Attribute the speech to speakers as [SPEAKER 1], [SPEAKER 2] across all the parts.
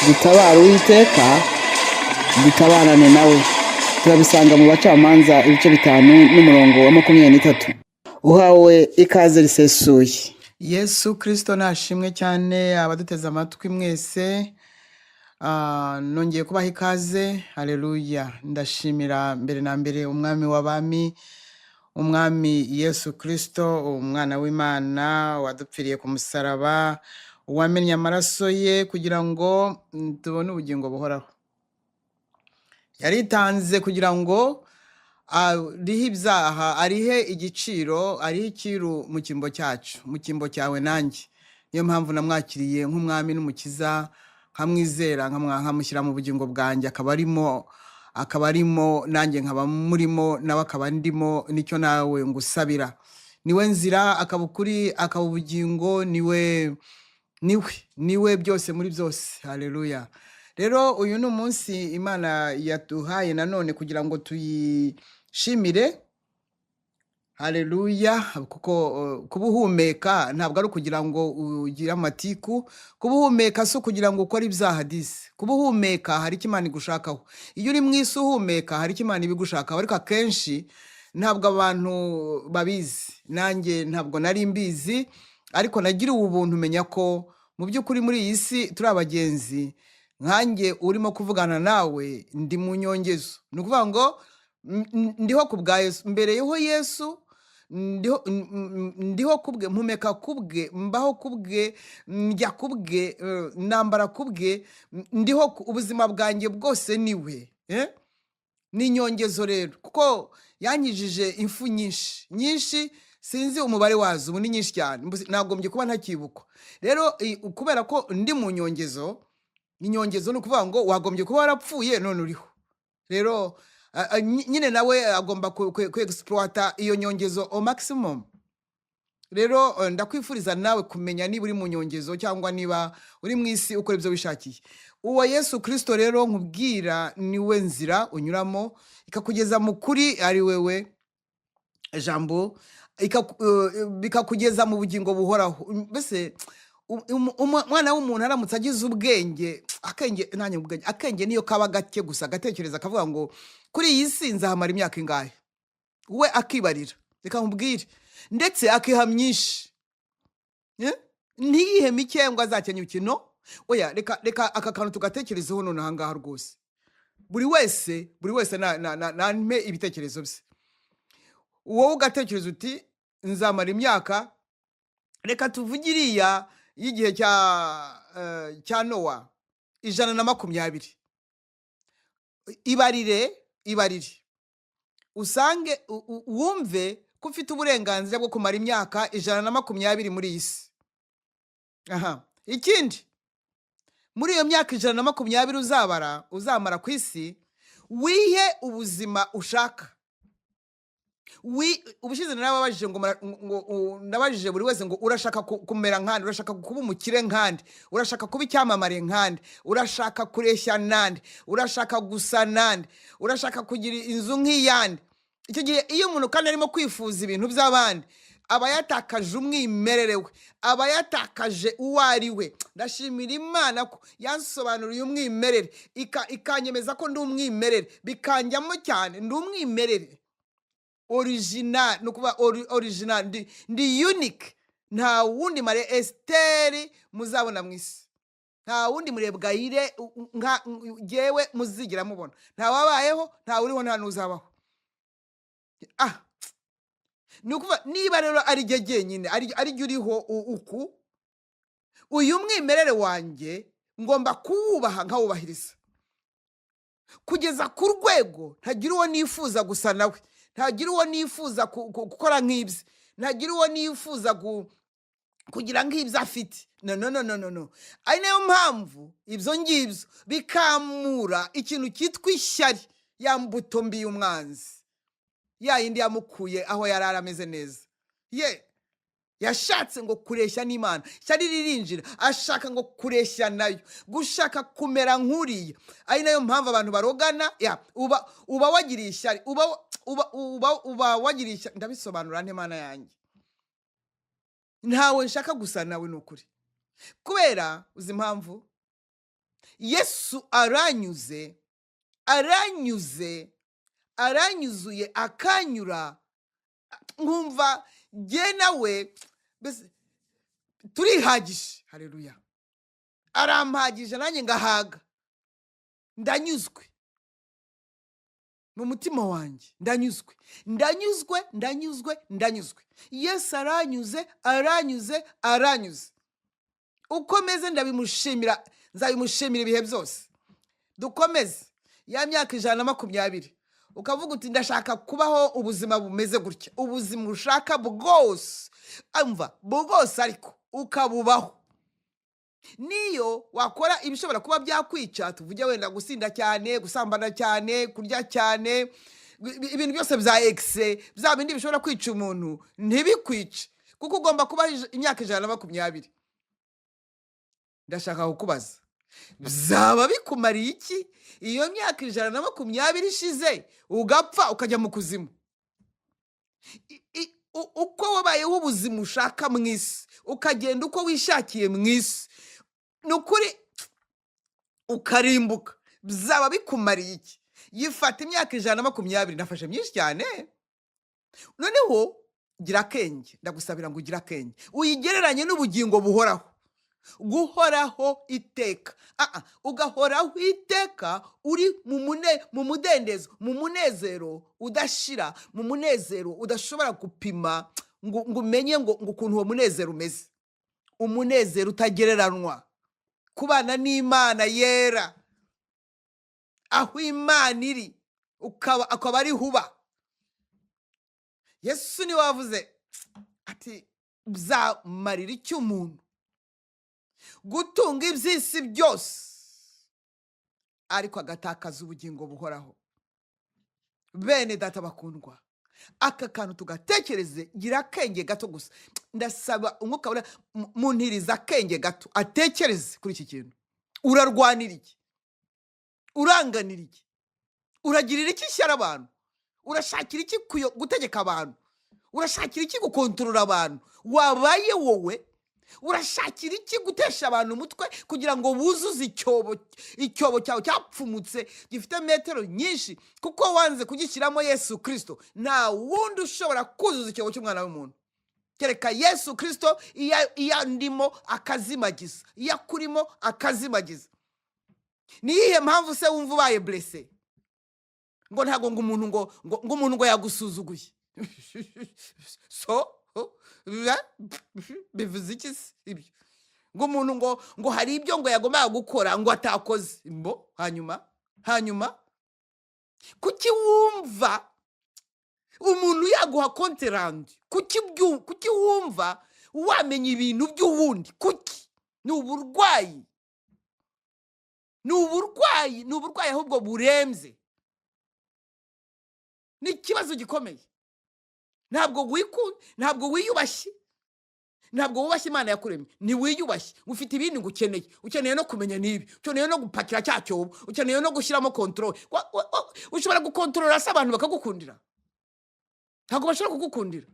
[SPEAKER 1] Dutabare Uwiteka, dutabarane nawe. Turabisanga mu Bacamanza ibice 5 n'umurongo wa 23. Uhawe ikaze risesuye.
[SPEAKER 2] Yesu Kirisito nashimwe cyane. Abaduteze amatwi mwese, nongeye kubaha ikaze. Haleluya! Ndashimira mbere na mbere Umwami w'abami, Umwami Yesu Kirisito, Umwana w'Imana wadupfiriye ku musaraba, wamennye amaraso ye kugira ngo tubone ubugingo buhoraho. Yaritanze kugira ngo arihe ibyaha, arihe igiciro, arihe icyiru mu cyimbo cyacu, mu cyimbo cyawe nanjye. Niyo mpamvu namwakiriye nk'Umwami n'Umukiza, nkamwizera, nkamushyira mu bugingo bwanjye, akaba arimo nanjye nkaba murimo, nawe akaba ndimo. Nicyo nawe ngusabira. Niwe nzira, akaba ukuri, akaba ubugingo, niwe, niwe, niwe byose muri byose. Haleluya! Rero uyu ni umunsi Imana yaduhaye nanone kugira ngo tuyishimire. Haleluya! Kuko kuba uhumeka ntabwo ari ukugira ngo ugire amatiku. Kuba uhumeka si ukugira ngo ukore ibyaha disi. Kuba uhumeka hari icyo Imana igushakaho. Iyo uri mu isi uhumeka, hari icyo Imana ibigushakaho, ariko akenshi ntabwo abantu babizi. Nanjye ntabwo nari mbizi, ariko nagiriwe ubuntu menya ko mu by'ukuri muri iyi si turi abagenzi. Nkanjye urimo kuvugana nawe, ndi mu nyongezo. Ni ukuvuga ngo ndiho ku bwa Yesu, mbereyeho Yesu, ndiho, ndiho kubwe, mpumeka kubwe, mbaho kubwe, ndya kubwe, nambara kubwe, ndiho ubuzima bwanjye bwose niwe, eh? Ni inyongezo rero, kuko yankijije impfu nyinshi nyinshi, sinzi umubare wazo ubu, ni nyinshi cyane. Nagombye kuba ntakibukwa. Rero kubera ko ndi mu nyongezo, inyongezo ni ukuvuga ngo wagombye kuba warapfuye none uriho. Rero nyine nawe agomba ku exploiter iyo nyongezo au maximum. Rero ndakwifuriza nawe kumenya niba uri mu nyongezo cyangwa niba uri mu isi ukora ibyo wishakiye. Uwo Yesu Kirisito rero nkubwira, niwe nzira unyuramo ikakugeza mu kuri, ari wewe Jambo, bikakugeza mu bugingo buhoraho. Mbese umwana w'umuntu aramutse agize ubwenge, akenge, nanjye ubwenge, akenge niyo kaba gake gusa, agatekereza akavuga ngo kuri iyi si nzahamara imyaka ingahe, we akibarira, reka nkubwire, ndetse akiha myinshi, eh? Ntiyihe mike ngo azakenyuke. No oya, reka reka aka kantu tugatekerezeho none ahangaha rwose. Buri wese, buri wese nampe ibitekerezo bye. Wowe ugatekereza uti nzamara imyaka, reka tuvuge iriya y'igihe cya Nowa, 120. Ibarire, ibarire usange wumve ko ufite uburenganzira bwo kumara imyaka 120 muri iyi si. Aha, ikindi, muri iyo myaka 120 uzabara uzamara ku isi, wihe ubuzima ushaka. Ubushize narababajije ngo nabajije buri wese ngo urashaka kumera nkande? Urashaka kuba umukire nkande? Urashaka kuba icyamamare nkande? Urashaka kureshya nande? Urashaka gusa nande? Urashaka kugira inzu nk'iyande? Icyo gihe iyo umuntu kandi arimo kwifuza ibintu by'abandi, aba yatakaje umwimerere we, aba yatakaje uwo ari we. Ndashimira Imana ko yansobanuriye umwimerere, ikanyemeza ko ndi umwimerere, bikanjyamo cyane. Ndi umwimerere original, ni ukuvuga original, ndi unique. Nta wundi Marie Esiteri muzabona mu isi, nta wundi Murebwayire nka ngewe muzigera mubona. Nta wabayeho, nta uriho, nta n'uzabaho. Ni ukuvuga niba rero ari jye jyenyine, ari jye uriho uku, uyu mwimerere wanjye ngomba kuwubaha, nkawubahiriza kugeza ku rwego ntagira uwo nifuza gusa nawe, ntagira uwo nifuza gukora nk'ibye, ntagira uwo nifuza kugira nk'ibyo afite. No, no, no, no, no, no. Ari nayo mpamvu ibyo ngibyo bikamura ikintu cyitwa ishyari, ya mbuto mbi y'umwanzi, ya yindi yamukuye aho yari arameze neza. Ye yashatse ngo kureshya n'Imana, ishyari ririnjira, ashaka ngo kureshya nayo, gushaka kumera nk'uriya. Ari nayo mpamvu abantu barogana. Ya uba wagiriye ishyari, uba wagiriye ishyari. Ndabisobanura nte, Mana yanjye? Ntawe nshaka gusa nawe, ni ukuri. Kubera uzi impamvu? Yesu aranyuze, aranyuze, aranyuzuye, akanyura, nkumva jye nawe mbese turihagije. Hareruya! Arampagije, nanjye ngahaga, ndanyuzwe mu mutima wanjye, ndanyuzwe, ndanyuzwe, ndanyuzwe, ndanyuzwe. Yesu aranyuze, aranyuze, aranyuze. Uko meze ndabimushimira, nzabimushimira ibihe byose. Dukomeze ya myaka 120, ukavuga uti: "Ndashaka kubaho ubuzima bumeze gutya." Ubuzima ushaka bwose, amva bwose, ariko ukabubaho. Niyo wakora ibishobora kuba byakwica, tuvuge wenda gusinda cyane, gusambana cyane, kurya cyane, ibintu byose bya excès, bya bindi bishobora kwica umuntu, ntibikwice, kuko ugomba kubaho imyaka 120. Ndashaka kukubaza: byaba bikumariye iki iyo myaka 120 ishize, ugapfa, ukajya mu kuzimu? Uko wabayeho ubuzima ushaka mu isi, ukagenda uko wishakiye mu isi, ni ukuri ukarimbuka, byaba bikumariye iki? Yifata imyaka 120, nafashe myinshi cyane. Noneho gira akenge, ndagusabira ngo ugire akenge, uyigereranye n'ubugingo buhoraho, guhoraho iteka. Ugahoraho iteka uri mu mudendezo, mu munezero udashira, mu munezero udashobora gupima ngo umenye ngo ukuntu uwo munezero umeze, umunezero utagereranwa, kubana n'Imana yera, aho Imana iri akaba ariho uba. Yesu niwe wavuze ati: "Byamarira iki umuntu gutunga iby'isi byose, ariko agatakaza ubugingo buhoraho?" Bene Data bakundwa, aka kantu tugatekereze. Gira akenge gato gusa. Ndasaba Umwuka Wera muntiriza akenge gato, atekereze kuri iki kintu. Urarwanira iki? Uranganira iki? Uragirira iki ishyari abantu? Urashakira iki gutegeka abantu? Urashakira iki gukontorora abantu? Wabaye wowe, urashakira iki gutesha abantu umutwe kugira ngo wuzuze icyobo, icyobo cyawe cyapfumutse, gifite metero nyinshi, kuko wanze kugishyiramo Yesu Kirisito? Nta wundi ushobora kuzuza icyobo cy'umwana w'umuntu kereka Yesu Kirisito. Iyo andimo akazimagiza, iyo akurimo akazimagiza. Ni iyihe mpamvu se wumva ubaye blessé, ngo ntabwo ngo umuntu ngo umuntu ngo yagusuzuguye? So bivuze iki se ibyo, ngo umuntu ngo hari ibyo ngo yagombaga gukora ngo atakoze? Mbo hanyuma kuki wumva umuntu yaguha compte rendu? Kuki wumva wamenya ibintu by'uwundi? Kuki? Ni uburwayi, ni uburwayi, ni uburwayi ahubwo burembye, ni ikibazo gikomeye. Ntabwo wikunda, ntabwo wiyubashye, ntabwo wubashye Imana yakuremye, ntiwiyubashye. Ufite ibindi ngo ukeneye, ukeneye no kumenya n'ibi, ukeneye no gupakira cya cyobo, ukeneye no gushyiramo contrôle. Ushobora gukontorora se abantu bakagukundira? Ntabwo bashobora kugukundira.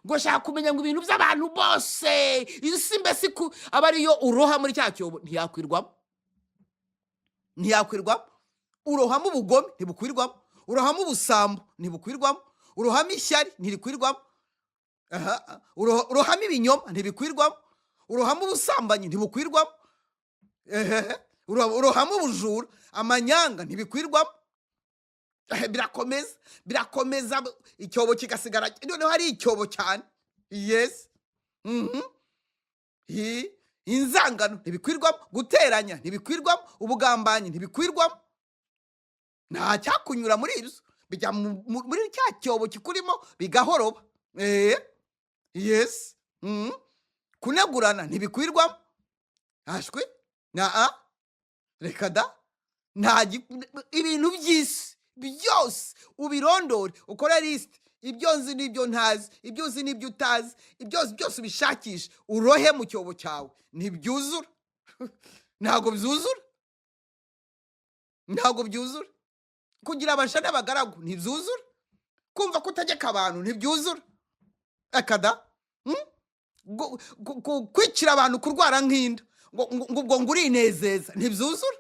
[SPEAKER 2] Ngo shaka kumenya ngo ibintu by'abantu bose, isi mbese aba ariyo uroha muri cya cyobo, ntiyakwirwamo, ntiyakwirwamo. Urohamo ubugome, ntibukwirwamo. Urohamo ubusambo, ntibukwirwamo. Urohamo ishyari, ntirikwirwamo. Aha, urohamo ibinyoma, ntibikwirwamo. Urohamo ubusambanyi, ntibukwirwamo. Ehehe, urohamo ubujura, amanyanga, ntibikwirwamo. Birakomeza, birakomeza, icyobo kigasigara noneho ari icyobo cyane. Yes. Inzangano ntibikwirwamo, guteranya ntibikwirwamo, ubugambanyi ntibikwirwamo. Nta cyakunyura muri ibyo, bijya muri cya cyobo kikurimo bigahoroba. Yes. Kunegurana ntibikwirwamo, ashwi naa, reka da. Nta ibintu by'isi byose ubirondore, ukore lisite: ibyo nzi n'ibyo ntazi, ibyo uzi n'ibyo utazi, ibyo byose ubishakishe, urohe mu cyobo cyawe. Ntibyuzura, ntabwo byuzura, ntabwo byuzura. Kugira abasha n'abagaragu ntibyuzura, kumva ko utegeka abantu ntibyuzura, akada. Kwicira abantu, kurwara nk'inda, ngo ngo ubwo ngo urinezeza, ntibyuzura,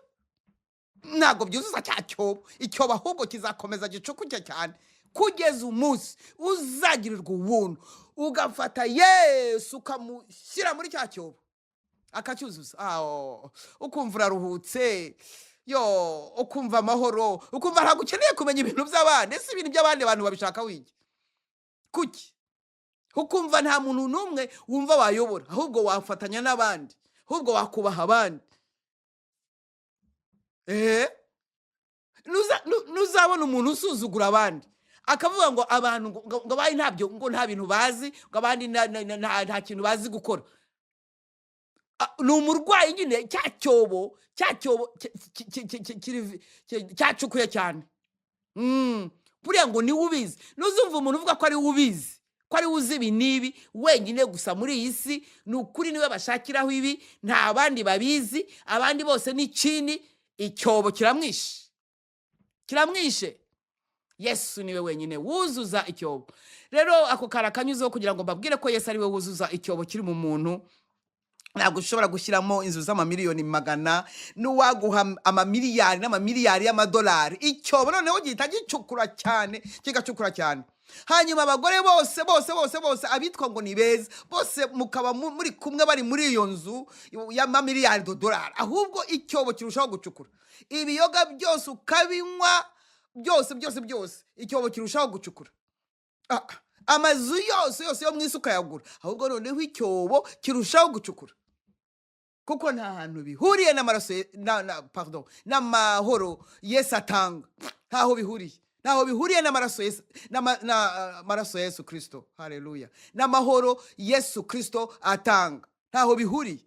[SPEAKER 2] ntabwo byuzuza cya cyobo. Icyobo ahubwo kizakomeza gicukuke cyane kugeza umunsi uzagirirwa ubuntu, ugafata Yesu ukamushyira muri cya cyobo akacyuzuza. Aho ukumva uraruhutse, yo ukumva amahoro, ukumva ntabwo ukeneye kumenya ibintu by'abandi. Ese ibintu by'abandi bantu babishaka wige kuki? Ukumva nta muntu n'umwe wumva wayobora, ahubwo wafatanya n'abandi, ahubwo wakubaha abandi. Nuzabona umuntu usuzugura abandi, akavuga ngo abantu ngo abandi ntabyo, ngo nta bintu bazi, ngo abandi nta kintu bazi gukora. Ni umurwayi nyine. Cya cyobo cyacukuye cyane. Buriya ngo niwe ubizi. Ntuzumva umuntu uvuga ko ari we ubizi, ko ari we uzi ibi n'ibi wenyine gusa muri iyi si. Ni ukuri niwe bashakiraho ibi, nta bandi babizi, abandi bose ni chini. Icyobo kiramwishe, kiramwishe. Yesu niwe wenyine wuzuza icyobo. Rero ako kari akanyuzeho kugira ngo mbabwire ko Yesu ari we wuzuza icyobo kiri mu muntu. Ntabwo ushobora gushyiramo inzu z'amamiliyoni magana, n'uwaguha amamiliyari n'amamiliyari y'amadolari, icyobo noneho gihita gicukura cyane, kigacukura cyane. Hanyuma abagore bose bose bose bose, abitwa ngo ni beza bose, mukaba muri kumwe, bari muri iyo nzu y'amamiliyari dodolari, ahubwo icyobo kirushaho gucukura. Ibiyoga byose ukabinywa byose byose byose, icyobo kirushaho gucukura. Amazu yose yose yo mu isi ukayagura, ahubwo noneho icyobo kirushaho gucukura, kuko nta hantu bihuriye n'amaraso na, pardon, n'amahoro Yesu atanga. Ntaho bihuriye, ntaho bihuriye n'amaraso Yesu, maraso ya Yesu Kristo. Haleluya! N'amahoro Yesu Kristo atanga ntaho bihuriye.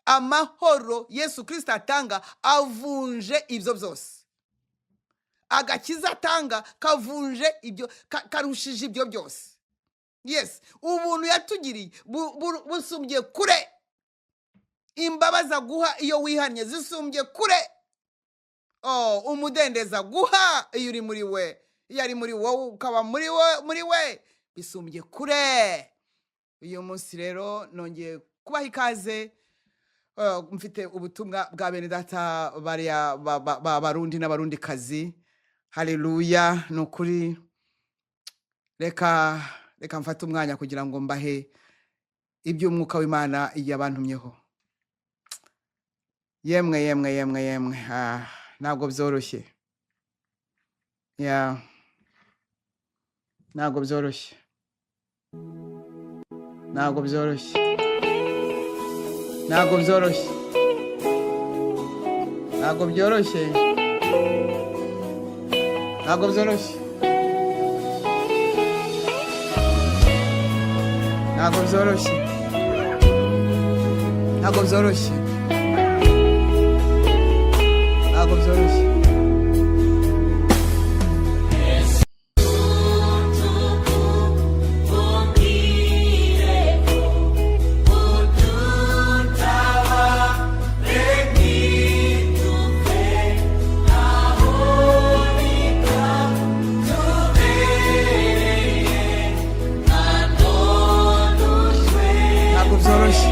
[SPEAKER 2] Amahoro Yesu Kristo atanga avunje ibyo byose. Agakiza atanga kavunje ibyo, karushije ibyo byose. Yes, ubuntu yatugiriye busumbye kure. Imbabazi aguha iyo wihannye zisumbye kure. Oh, umudendezo aguha iyo uri muri we, iyo ari muri wowe, ukaba muri we, muri we, bisumbye kure. Uyu munsi rero nongeye kubaha ikaze. Mfite ubutumwa bwa bene data bariya Barundi n'Abarundikazi. Haleluya! Ni ukuri, reka mfate umwanya kugira ngo mbahe iby'umwuka w'Imana yabantumyeho. Yemwe, yemwe, yemwe, yemwe, ntabwo byoroshye ya, ntabwo byoroshye, ntabwo byoroshye, ntabwo byoroshye, ntabwo byoroshye, ntabwo byoroshye, ntabwo byoroshye, ntabwo byoroshye, ntabwo byoroshye. Ntabwo byoroshye.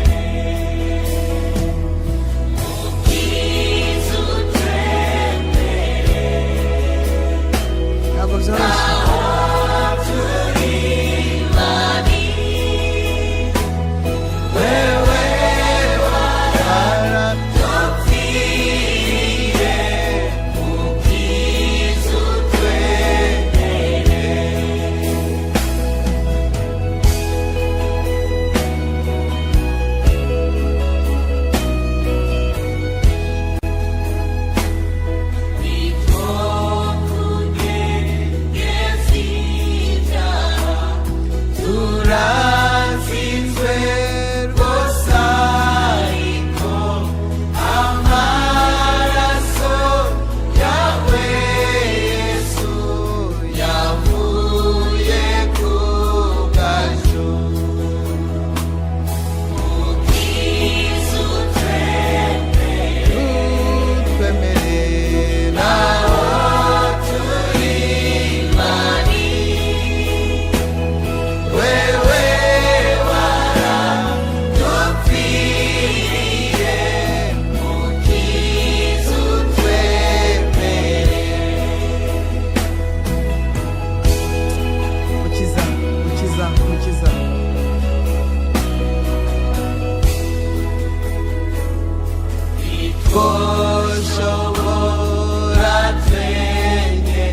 [SPEAKER 2] Ntitwoshobora twenyene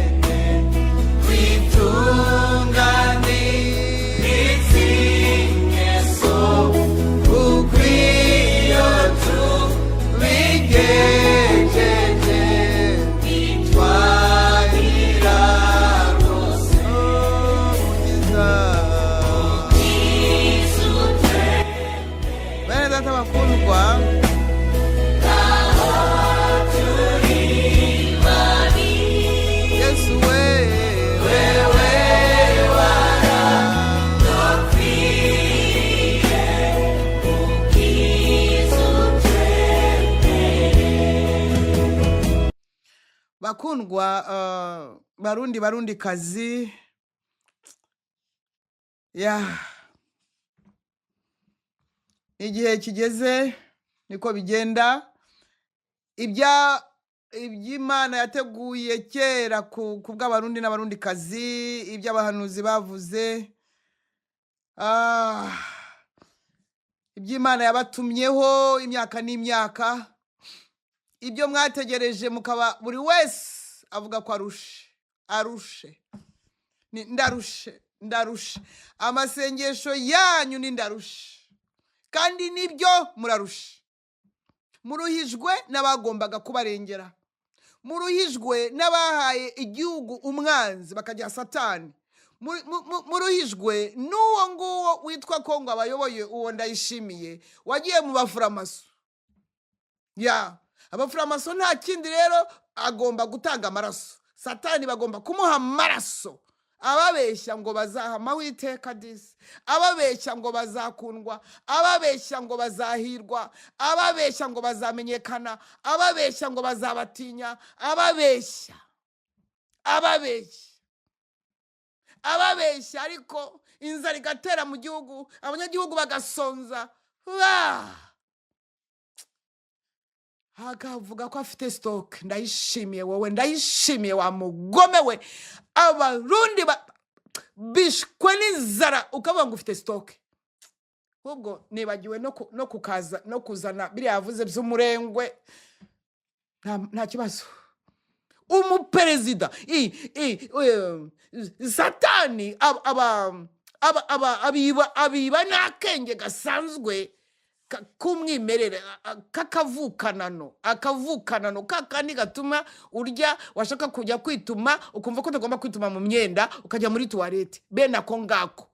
[SPEAKER 2] kwitunganiriza ingeso, kuko iyo tubigejeje bitwarira rwose. Bene data bakundwa, Yesu we, wewe bakundwa, Barundi, barundi kazi ya igihe kigeze niko bigenda. Iby'Imana yateguye kera ku bw'Abarundi n'Abarundi kazi, iby'abahanuzi bavuze, iby'Imana yabatumyeho imyaka n'imyaka, ibyo mwategereje, mukaba buri wese avuga ko arushe, arushe, ni ndarushe, ndarushe. Amasengesho yanyu ni ndarushe, kandi nibyo, murarushe, muruhijwe n'abagombaga kubarengera, muruhijwe n'abahaye igihugu umwanzi bakajya Satani. Muruhijwe n'uwo nguwo witwa ko ngo abayoboye, uwo Ndayishimiye wagiye mu bafuramaso. Ya abafuramaso nta kindi rero, agomba gutanga amaraso. Satani bagomba kumuha amaraso. Ababeshya ngo bazahamaho iteka disi, ababeshya ngo bazakundwa, ababeshya ngo bazahirwa, ababeshya ngo bazamenyekana, ababeshya ngo bazabatinya, ababeshya, ababeshya, ababeshya, ariko inzara igatera mu gihugu, abanyagihugu bagasonza ba akavuga ko afite stock. Ndayishimiye wowe, Ndayishimiye wa mugome we. Abarundi bishwe n'inzara, ukavuga ngo ufite stock. Ahubwo nibagiwe no kukaza no kuzana biriya yavuze by'umurengwe. Nta kibazo. Umuperezida Satani abiba n'akenge gasanzwe k'umwimerere, k'akavukanano, akavukanano kakandi gatuma urya, washaka kujya kwituma ukumva ko utagomba kwituma mu myenda, ukajya muri toilette. Bene ako ngako,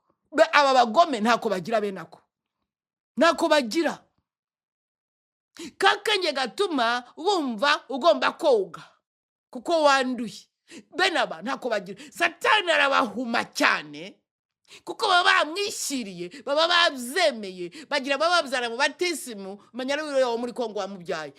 [SPEAKER 2] aba bagome ntako bagira, bene ako ntako bagira. Kakenge gatuma wumva ugomba koga kuko wanduye, bene aba ntako bagira. Satani arabahuma cyane kuko baba bamwishyiriye, baba babyemeye, bagira baba babyara mu batisimu. Menya rero wo muri Kongo wamubyaye.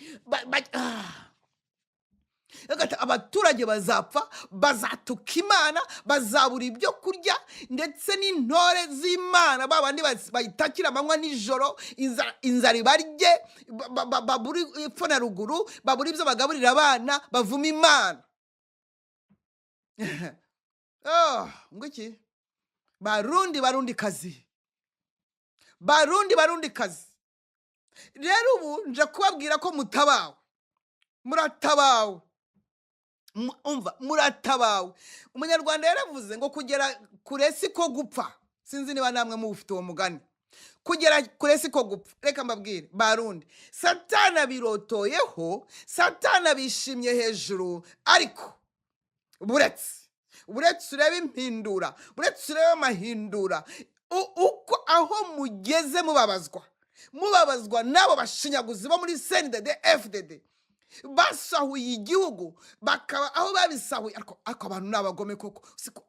[SPEAKER 2] Abaturage bazapfa, bazatuka Imana, bazabura ibyo kurya, ndetse n'intore z'Imana ba bandi bayitakira amanywa nijoro, inzara ibarye, babure epfo na ruguru, babure ibyo bagaburira abana, bavuma Imana. Oh, ngo iki? Barundi, Barundi kazi, Barundi, Barundi kazi, rero ubu nje kubabwira ko mutabawe, muratabawe. Umva, muratabawe. Umunyarwanda yaravuze ngo kugera kure si ko gupfa. Sinzi niba namwe mubufite uwo mugani, kugera kure si ko gupfa. Reka mbabwire Barundi, Satani abirotoyeho, Satani abishimye hejuru, ariko buretse urebe impindura, buretse urebe amahindura. Uko aho mugeze mubabazwa, mubabazwa n'abo bashinyaguzi bo muri CNDD FDD basahuye igihugu, bakaba aho babisahuye. Ariko abantu ni abagome koko.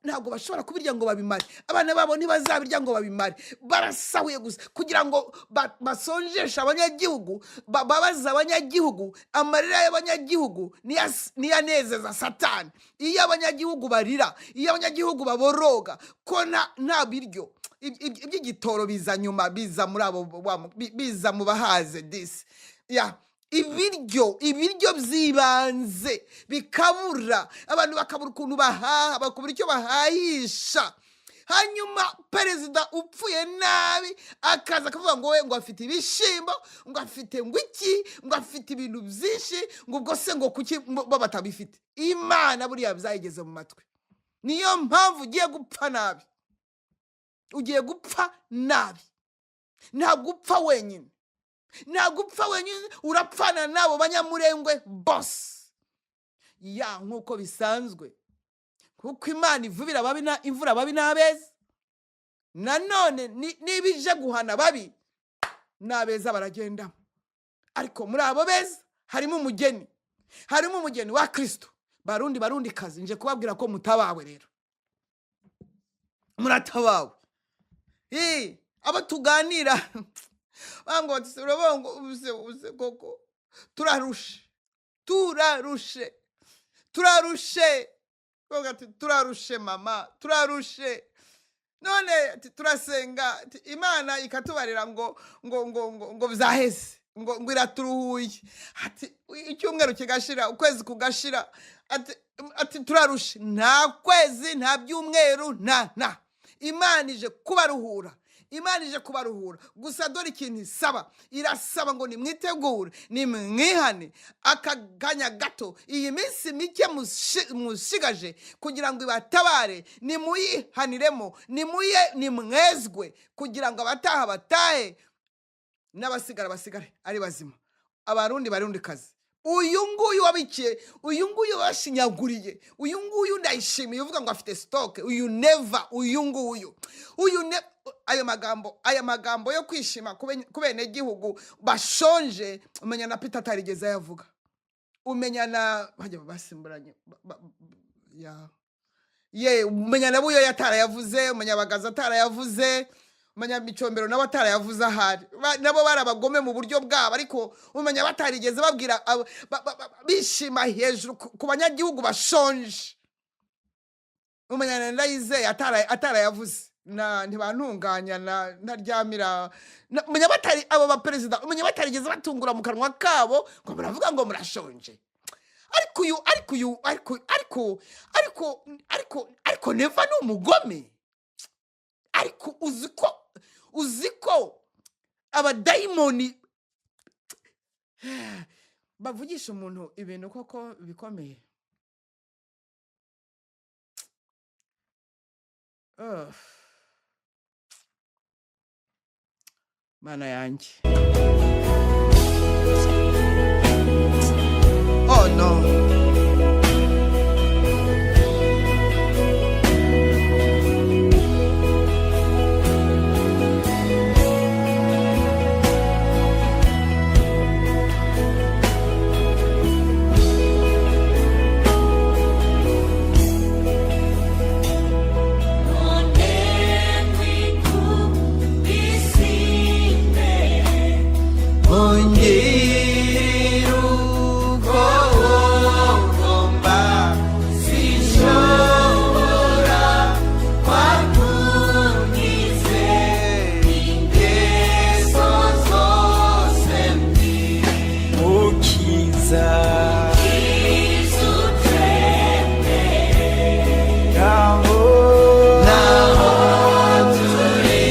[SPEAKER 2] Ntabwo bashobora kubirya ngo babimare, abana babo ntibazabirya ngo babimare. Barasahuye gusa kugira ngo basonjeshe abanyagihugu, babaze abanyagihugu. Amarira y'abanyagihugu niyo anezeza Satani. Iyo abanyagihugu barira, iyo abanyagihugu baboroga ko nta biryo, iby'igitoro biza nyuma, biza muri abo biza mu bahaze disi ya ibiryo, ibiryo by'ibanze bikabura, abantu bakabura ukuntu bahaha, bakabura icyo bahahisha. Hanyuma perezida upfuye nabi akaza akavuga ngo we ngo afite ibishimbo, ngo afite ngo iki, ngo afite ibintu byinshi, ngo ubwo se ngo kuki bo batabifite? Imana buriya byayigeze mu matwi. Niyo mpamvu ugiye gupfa nabi, ugiye gupfa nabi. Ntabwo upfa wenyine, ntabwo upfa wenyine, urapfana n'abo Banyamurengwe bose. Ya, nk'uko bisanzwe, kuko Imana ivubira ababi imvura ababi n'abeza. Nanone niba ije guhana ababi n'abeza baragendamo, ariko muri abo beza harimo umugeni, harimo umugeni wa Kirisito. Barundi, Barundi kazi, nje kubabwira ko mutabawe. Rero muratabawe. Abo tuganira bambwira bati: "Urabona ngo ubuze ubuze koko turarushe, turarushe, turarushe." Bavuga ati: "Turarushe mama, turarushe." None ati: "Turasenga," ati, "Imana ikatubarira ngo byaheze, ngo iraturuhuye." Ati: "Icyumweru kigashira, ukwezi kugashira." Ati: "Turarushe." Nta kwezi, nta byumweru, nta Imana ije kubaruhura, Imana ije kubaruhura. Gusa dore ikintu isaba: irasaba ngo nimwitegure, nimwihane aka kanya gato, iyi minsi mike mushigaje kugira ngo ibatabare, nimuyihaniremo, nimuye, nimwezwe, kugira ngo abataha batahe n'abasigara basigare ari bazima. Abarundi, Barundi kazi, uyu nguyu wabikiye, uyu nguyu washinyaguriye, uyu nguyu Ndayishimiye uvuga ngo afite stock, uyu Neva, uyu nguyu, uyu ne ayo magambo yo kwishima ku benegihugu bashonje, umenya na Peter atarigeze ayavuga, umenya na bajya basimburanye ya ye, umenya na Buyoya atarayavuze, umenya Bagaza atarayavuze, umenya Micombero nabo atarayavuze. Ahari nabo bari abagome mu buryo bwabo, ariko umenya batarigeze babwira bishima hejuru ku banyagihugu bashonje. Umenya na Ndayizeye atarayavuze, na ntibantunganya na Ntaryamira, umenya batari abo baperezida, umenya batarigeze batungura mu kanwa kabo ngo muravuga ngo murashonje. Ariko uyu, ariko uyu, ariko Neva ni umugome. Ariko uzi ko abadayimoni bavugisha umuntu ibintu koko bikomeye. Ugh. Mana yanjye, oh no. Ongera uko ugomba, sinshobora kwakungize ingeso zose mbi.
[SPEAKER 3] Mukiza, naho
[SPEAKER 2] naho turi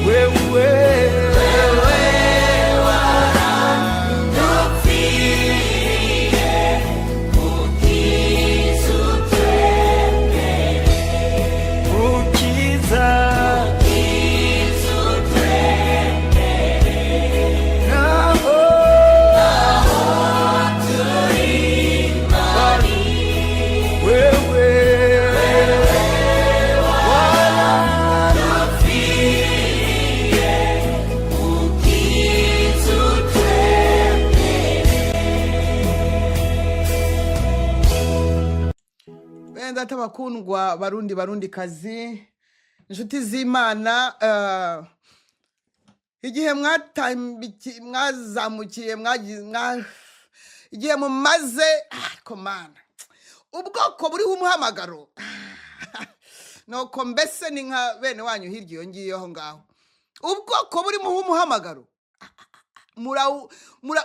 [SPEAKER 3] wewe
[SPEAKER 2] wewe waradupfiriye, ukiza utwemere.
[SPEAKER 3] Mukiza,
[SPEAKER 2] ukiza utwemere.
[SPEAKER 3] Naho
[SPEAKER 2] turi bari
[SPEAKER 3] wewe
[SPEAKER 2] waradupfiriye, ukiza utwemere. Bene data bakundwa, Barundi, Barundi kazi, inshuti z'Imana, igihe mwazamukiye, igihe mumaze, ariko Mana, ubwoko buriho umuhamagaro, nuko mbese ni nka bene wanyu hirya iyo ngiyo aho ngaho, ubwoko burimo umuhamagaro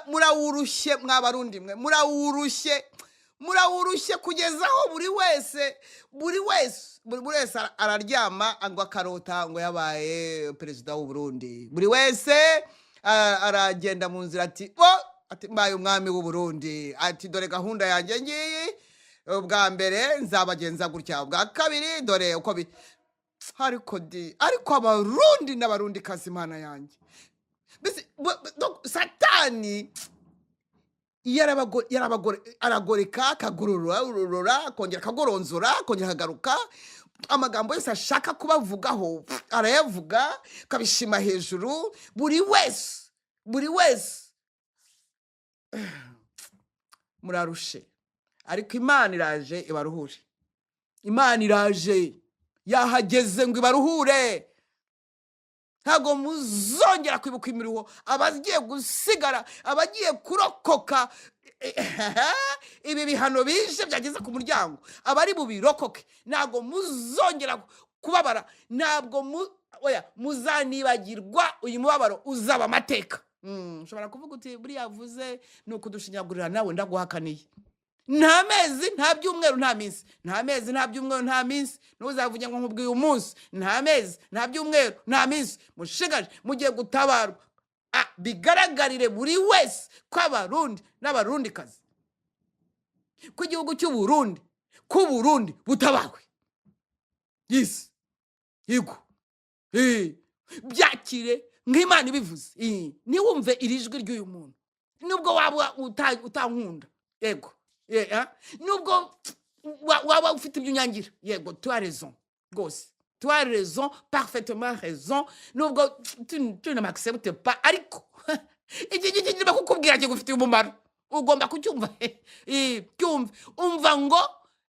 [SPEAKER 2] murawurushye. Mwabarundi mwe, murawurushye. Murawurushye kugeza aho buri wese, buri wese, buri wese araryama ngo akarota ngo yabaye perezida w'u Burundi. Buri wese aragenda mu nzira ati: "Bo," ati: "Mbaye umwami w'u Burundi," ati: "Dore gahunda yanjye ngiyi, ubwa mbere nzabagenza gutya, ubwa kabiri dore uko bi." Ariko di, ariko Abarundi n'Abarundi kazi, Imana yanjye. Mbese, donc, Satani aragoreka, akagorora ururora, akongera akagoronzora, akongera akagaruka. Amagambo yose ashaka kubavugaho arayavuga, akabishima hejuru. Buri wese, buri wese, murarushe, ariko Imana iraje ibaruhure. Imana iraje, yahageze ngo ibaruhure. Ntabwo muzongera kwibuka imiruho. Abagiye gusigara, abagiye kurokoka ibi bihano bije byageze ku muryango, abari bubirokoke, ntabwo muzongera kubabara. Ntabwo mu oya, muzanibagirwa uyu mubabaro, uzaba amateka. Ushobora kuvuga uti: "Buriya avuze ni ukudushinyagurira." Nawe ndaguhakaniye. Nta mezi, nta byumweru, nta minsi, nta mezi, nta byumweru, nta minsi. Ntuzavuge ngo nkubwiye umunsi. Nta mezi, nta byumweru, nta minsi mushigaje. Mugiye gutabarwa. Bigaragarire buri wese ko Abarundi n'Abarundikazi, ko igihugu cy'Uburundi, ko Uburundi butabawe. Yisi yego. Byakire nk'Imana ibivuze. Ntiwumve iri jwi ry'uyu muntu, nubwo waba utankunda, yego. Nubwo waba ufite ibyo unyangira, yego, tu as raison rwose, tu as raison, parfaitement raison, nubwo tu ne m'acceptes pas, ariko iki ngiki ndimo kukubwira kigufitiye umumaro, ugomba kucyumva. Cyumve, umva ngo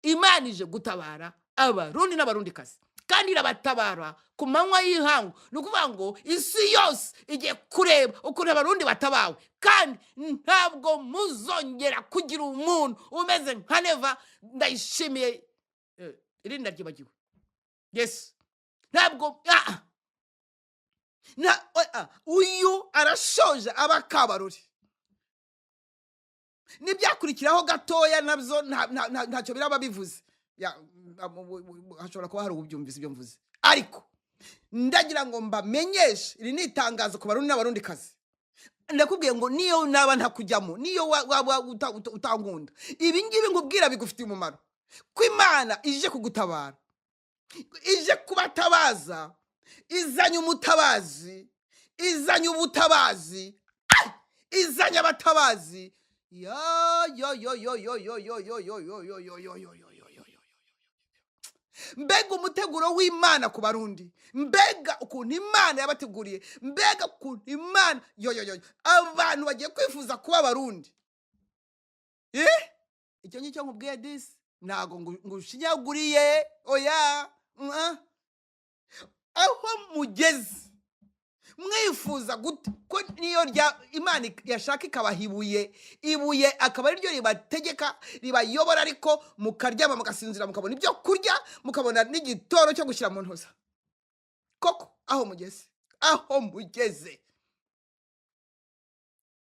[SPEAKER 2] Imana ije gutabara Abarundi n'Abarundikazi, kandi irabatabara ku manywa y'ihangu. Ni ukuvuga ngo isi yose igiye kureba ukuntu Abarundi batabawe, kandi ntabwo muzongera kugira umuntu umeze nka Neva. Ndayishimiye, irindi ndaryibagiwe. Yes, ntabwo na uyu arashoje aba kabaruri. N'ibyakurikiraho gatoya nabyo ntacyo biraba bivuze. Hashobora kuba hari ubyumvise ibyo mvuze, ariko ndagira ngo mbamenyeshe, iri ni itangazo ku Barundi n'Abarundikazi. Ndakubwiye ngo niyo naba ntakujyamo, niyo waba utankunda, ibi ngibi nkubwira bigufitiye umumaro, ko Imana ije kugutabara, ije kubatabaza, izanye umutabazi, izanye ubutabazi, izanye abatabazi. Ya yo yo yo yo yo yo yo yo yo yo yo yo yo yo yo yo yo. Mbega umuteguro w'Imana ku Barundi! Mbega ukuntu Imana yabateguriye! Mbega ukuntu Imana yo yo yo! Abantu bagiye kwifuza kuba Abarundi. Icyo ngicyo nkubwiye disi, ntabwo ngushinyaguriye, oya. Aho mugeze mwifuza gute ko niyo rya Imana yashaka ikabaha ibuye, ibuye akaba ari ryo ribategeka, ribayobora, ariko mukaryama mugasinzira, mukabona ibyo kurya, mukabona n'igitoro cyo gushyira mu ntoza koko? Aho mugeze, aho mugeze,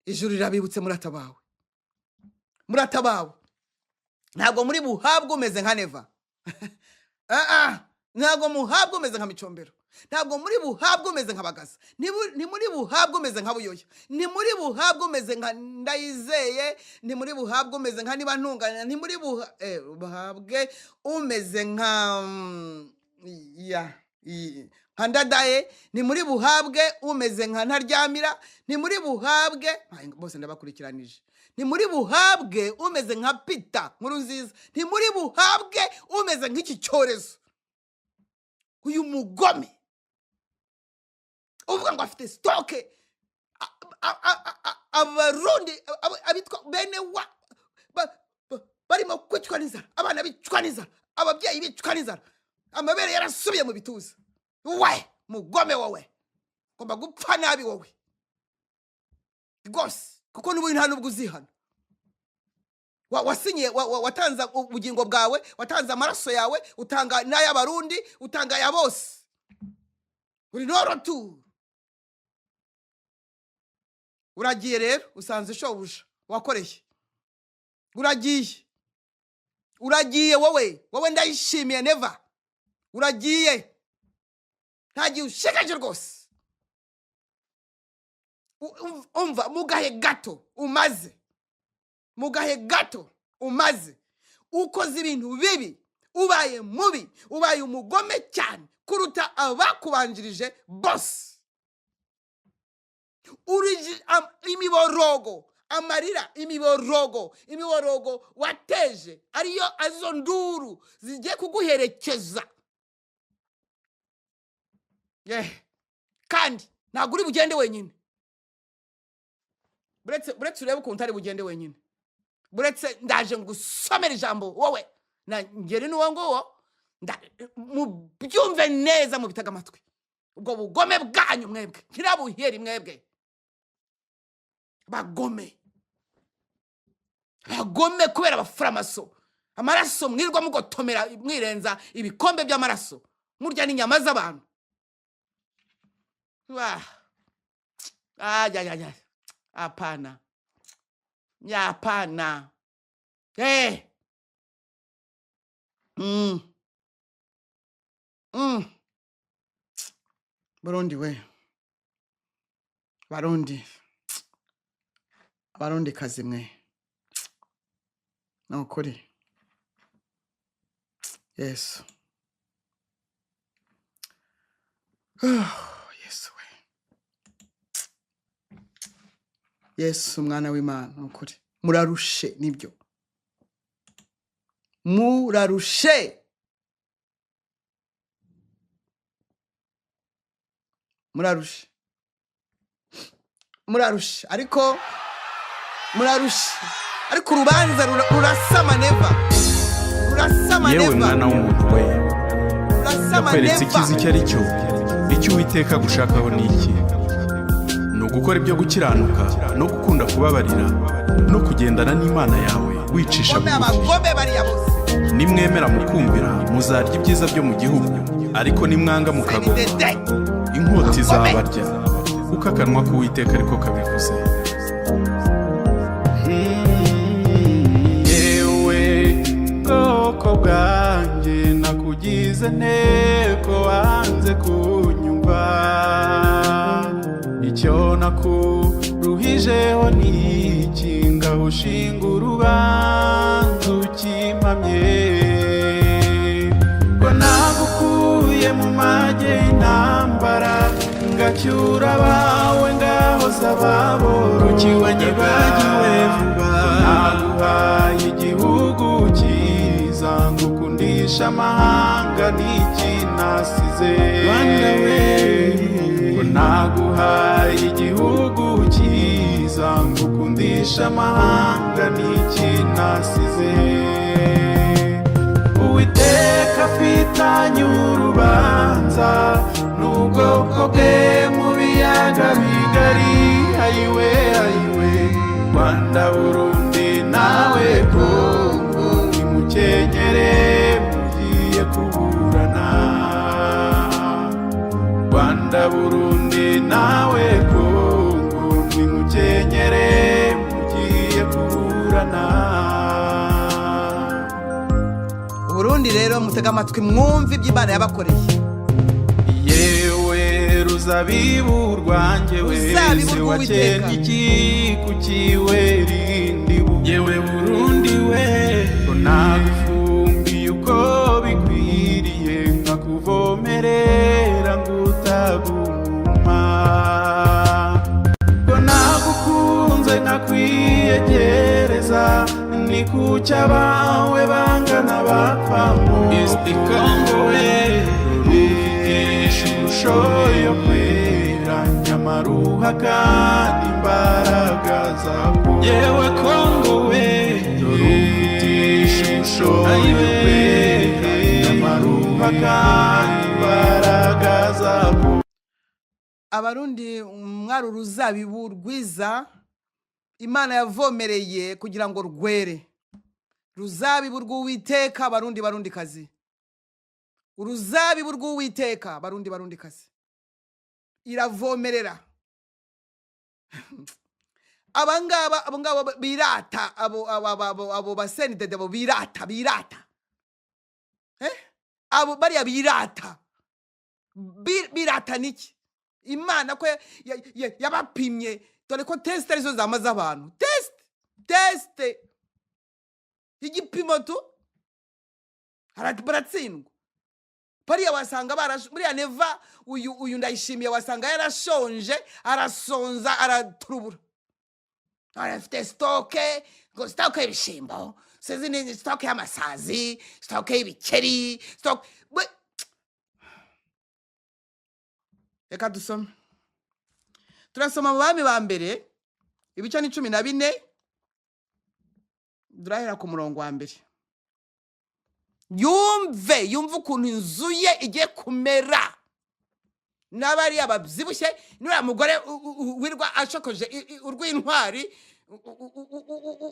[SPEAKER 2] ijuru rirabibutse. Muratabawe, muratabawe. Ntabwo muri buhabwe umeze nka Neva. Ntabwo muhabwa umeze nka Micombero, ntabwo muri buhabwe umeze nka Bagaza, ntimuri buhabwe umeze nka Buyoya, ntimuri buhabwe umeze nka Ndayizeye, ntimuri buhabwe umeze nka Niba Ntunganya, ntimuri buhabwe umeze nka ya nka Ndadaye, ntimuri buhabwe umeze nka Ntaryamira, ntimuri buhabwe. Ay, bose ndabakurikiranije. Ntimuri buhabwe umeze nka Pita Nkuru Nziza, ntimuri buhabwe umeze nk'iki cyorezo, uyu mugome uvuga ngo afite stock. Abarundi abitwa bene wa barimo kwicwa n'inzara, abana bicwa n'inzara, ababyeyi bicwa n'inzara, amabere yarasubiye mu bituza. We mugome wowe, ugomba gupfa nabi wowe rwose, kuko n'ubundi nta nubwo uzihana. Wasinyiye, watanze ubugingo bwawe, watanze amaraso yawe, utanga n'ay'Abarundi, utanga aya bose, uri noroturu. Uragiye rero, usanze shobuja wakoreye, uragiye. Uragiye wowe, wowe ndayishimiye Neva, uragiye, nta gihe ushikaje rwose. Umva, mu gahe gato umaze, mu gahe gato umaze ukoze ibintu bibi, ubaye mubi, ubaye umugome cyane kuruta abakubanjirije bose. Imiborogo, amarira, imiborogo, imiborogo wateje ariyo azo nduru zigiye kuguherekeza. Kandi ntabwo uri bugende wenyine. Buretse urebe ukuntu utari bugende wenyine. Buretse ndaje ngusomera ijambo, wowe na ngeri n'uwo nguwo, mubyumve neza, mubitege amatwi. Ubwo bugome bwanyu mwebwe ntirabuheri, mwebwe bagome, bagome kubera abafuramaso, amaraso mwirwa mugotomera, mwirenza ibikombe by'amaraso, murya n'inyama z'abantu. Wah. Ajajajaj. Hapana, hapana. Burundi we, Barundi, Abarundi kazi mwe, ni ukuri Yesu, Yesu we, Yesu umwana w'Imana, ni ukuri murarushe, nibyo murarushe, murarushe, murarushe, ariko murarushe, ariko urubanza rurasama Neva, rurasama.
[SPEAKER 4] Yewe
[SPEAKER 2] Neva
[SPEAKER 4] mwana w'umuntu we,
[SPEAKER 2] rurasama.
[SPEAKER 4] Yakweretse
[SPEAKER 2] Neva.
[SPEAKER 4] Icyiza icyo ari cyo, icyo Uwiteka agushakaho ni iki? Ni ugukora ibyo gukiranuka no gukunda kubabarira no kugendana n'Imana yawe wicisha
[SPEAKER 2] Abagome,
[SPEAKER 4] bugufi.
[SPEAKER 2] Abagome bariya bose.
[SPEAKER 4] Nimwemera mukumvira, muzarya ibyiza byo mu gihugu, ariko nimwanga mukagoma,
[SPEAKER 2] CNDD
[SPEAKER 4] inkota izabarya, kuko akanwa k'Uwiteka ariko kabivuze.
[SPEAKER 3] Yewe bwoko bwanjye, nakugize nteko wanze kunyumva. Icyo nakuruhijeho ni iki? Ngaho ushinga urubanza ukimpamye, ko nagukuye mu mage y'intambara, ngacyura abawe, ngahoza ababo, kuki wanyibagiwe vuba? Naguhaye igihugu cyiza, ngukundisha amahanga, n'iki nasize? Rwanda we, ko naguhaye igihugu cyiza, ngukundisha amahanga, n'iki nasize? Uwiteka afitanye urubanza n'ubwoko bwe mu biyaga bigari. Ayiwe, ayiwe, Rwanda, Burundi nawe Kongo, nimukenyere mugiye kuburana. Rwanda, Burundi nawe Kongo, nimukenyere mugiye kuburana.
[SPEAKER 2] Uburundi rero, mutega amatwi mwumve ibyo Imana yabakoreye.
[SPEAKER 3] Yewe ruzabibu rwanjye
[SPEAKER 2] Ruzabibu
[SPEAKER 3] wese
[SPEAKER 2] rw'Uwiteka.
[SPEAKER 3] Wakennye iki kukiwe rindi bu, yewe Burundi we, ko nagufumbiye uko bikwiriye, nkakuvomerera ngutaguma, ko nagukunze nkakwiyegereza, ni kuki abawe bangana bapfamo? East Congo we, rufite ishusho yo kwera, nyamara uhakana imbaraga zako. Yewe Congo we, rufite ishusho yo kwera, nyamara uhakana imbaraga zako.
[SPEAKER 2] Abarundi mwari uruzabibu rwiza Imana yavomereye kugira ngo rwere, ruzabibu rw'Uwiteka. Barundi, Barundi kazi, uruzabibu rw'Uwiteka. Barundi, Barundi kazi, iravomerera. Abangaba, abo ngabo birata, abo ba CNDD, abo birata, birata, abo bariya birata. Birata niki? Imana ko yabapimye, dore ko test arizo zamaze abantu. Test, test, igipimo tu baratsindwa. Bariya wasanga buriya Neva, uyu Ndayishimiye, wasanga yarashonje, arasonza, araturubura, arafite stock, ngo stock y'ibishimbo, sinzi ni stock y'amasazi, stock y'ibikeri, stock. Reka dusome. Turasoma mu Bami ba Mbere, ibice ni 14, turahera ku murongo wa mbere. Yumve, yumve ukuntu inzu ye igiye kumera, n'abariya babyibushye, n'uriya mugore wirwa ashokoje urw'intwari,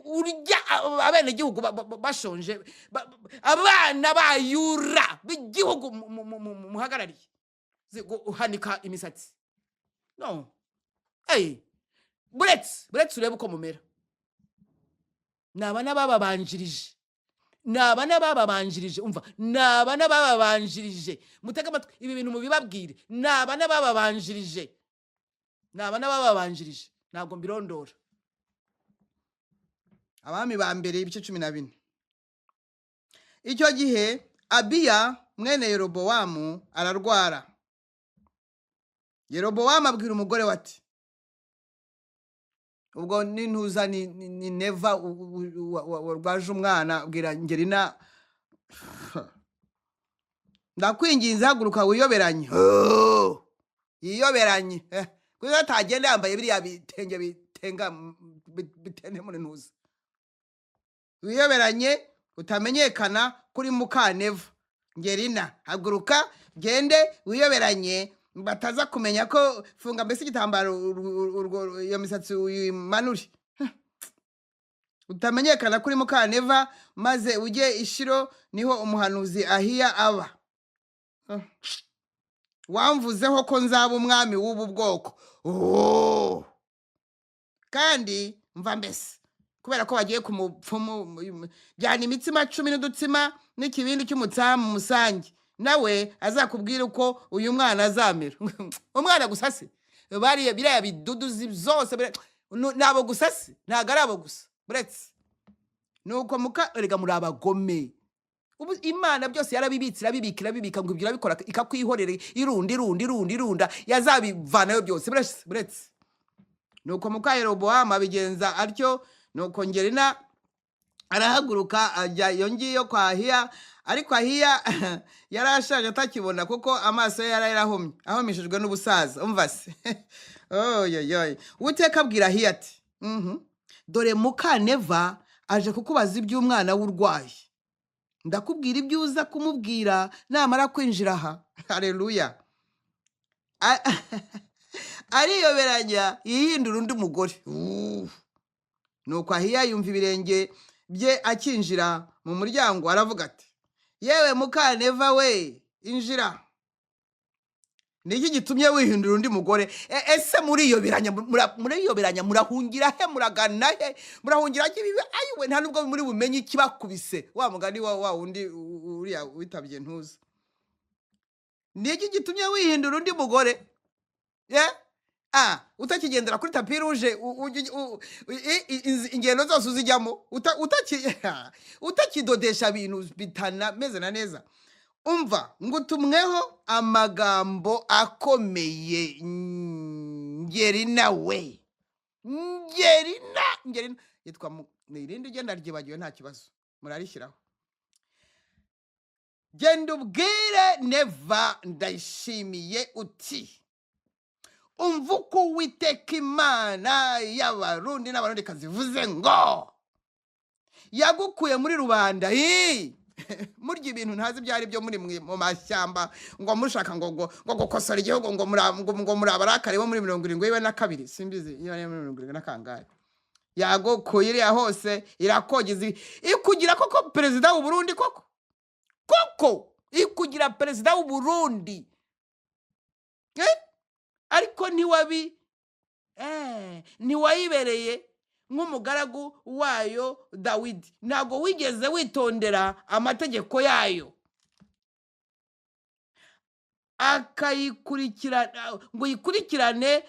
[SPEAKER 2] urya abenegihugu bashonje, abana bayura b'igihugu muhagarariye. Guhanika imisatsi no Ey, buretse urebe uko mumera. Naba n'abababanjirije, naba n'abababanjirije, umva, naba n'abababanjirije. Mutege amatwi, ibi bintu mubibabwire. Naba n'abababanjirije, naba n'abababanjirije, ntabwo mbirondora. Abami ba Mbere, ibice 14. Icyo gihe Abiya mwene Yerobowamu ararwara. Yerobowamu abwira umugore we ati, ubwo nintuza ni Neva warwaje umwana, abwira Ngerina: "Ndakwinginze, haguruka wiyoberanye." Oh! Yiyoberanye. Kuko atagenda yambaye biriya bitenge bitenga bitende muri ntuza. Wiyoberanye utamenyekana kuri Mukaneva Ngerina, haguruka gende wiyoberanye, bataza kumenya ko. Funga mbese igitambaro, iyo misatsi uyimanure, utamenyekana kuri Mukaneva, maze ujye Ishiro, niho umuhanuzi Ahiya aba. Wamvuzeho ko nzaba umwami w'ubu bwoko. Oh! Kandi mva mbese, kubera ko bagiye ku mupfumu, jyana imitsima 10 n'udutsima n'ikibindi cy'umutsamu musange, nawe azakubwira uko uyu mwana azamera. Umwana gusa se? Bariya biriya biduduzi byose ni abo gusa se? Ntabwo ari abo gusa. Buretse nuko muka, erega muri abagome. Ubu Imana byose yarabibitse, irabibika, irabibika, ngo ibyo irabikora ikakwihorera, irunda, irunda, irunda, irunda, yazabivanayo byose. Buretse, buretse. Nuko muka Yerobowamu abigenza atyo. Nuko Ngerina arahaguruka, ajya iyo ngiyo kwa Ahiya. Ariko Ahiya yari ashaje, atakibona, kuko amaso ye yari yarahumye, ahumishijwe n'ubusaza. Umva se, oyoyoy! Uwiteka abwira Ahiya ati: Dore Mukaneva aje kukubaza iby'umwana w'urwayi. Ndakubwira ibyo uza kumubwira namara kwinjira aha." Hareruya! Ariyoberanya, yihindura undi mugore. Uuu. Nuko Ahiya yumva ibirenge bye akinjira mu muryango, aravuga ati: "Yewe Mukaneva we, injira. Ni iki gitumye wihindura undi mugore?" Ese muriyoberanya, muriyoberanya, murahungira he? Muragana he? Murahungira he? Ayiwe, nta nubwo muri bumenye ikibakubise, wa mugani wa wundi uriya witabye ntuza. Ni iki gitumye wihindura undi mugore? Ye ah, utakigendera kuri tapis rouge, ingendo zose uzijyamo, utakidodesha ibintu bitanameze na neza. Umva, ngutumweho amagambo akomeye. Ngerina we, Ngerina, Ngerina yitwa ni irindi genda ryibagiwe, nta kibazo, murarishyiraho. Genda ubwire Neva Ndayishimiye uti: "Umva uko Uwiteka Imana y'Abarundi n'Abarundikazi ivuze ngo yagukuye muri rubanda." Hii! Murya ibintu ntazi ibyo ari byo, muri mu mashyamba, ngo mushaka ngo gukosora igihugu, ngo muri abarakare bo muri 72, simbizi iyo ari muri 70 na kangahe. Yagukuye iriya hose, irakogeza, ikugira koko perezida w'u Burundi, koko koko ikugira perezida w'u Burundi. Eh? Ariko ntiwayibereye.
[SPEAKER 5] nk'umugaragu wayo Dawidi. Ntabwo wigeze witondera amategeko yayo akayikurikirana ngo uyikurikirane,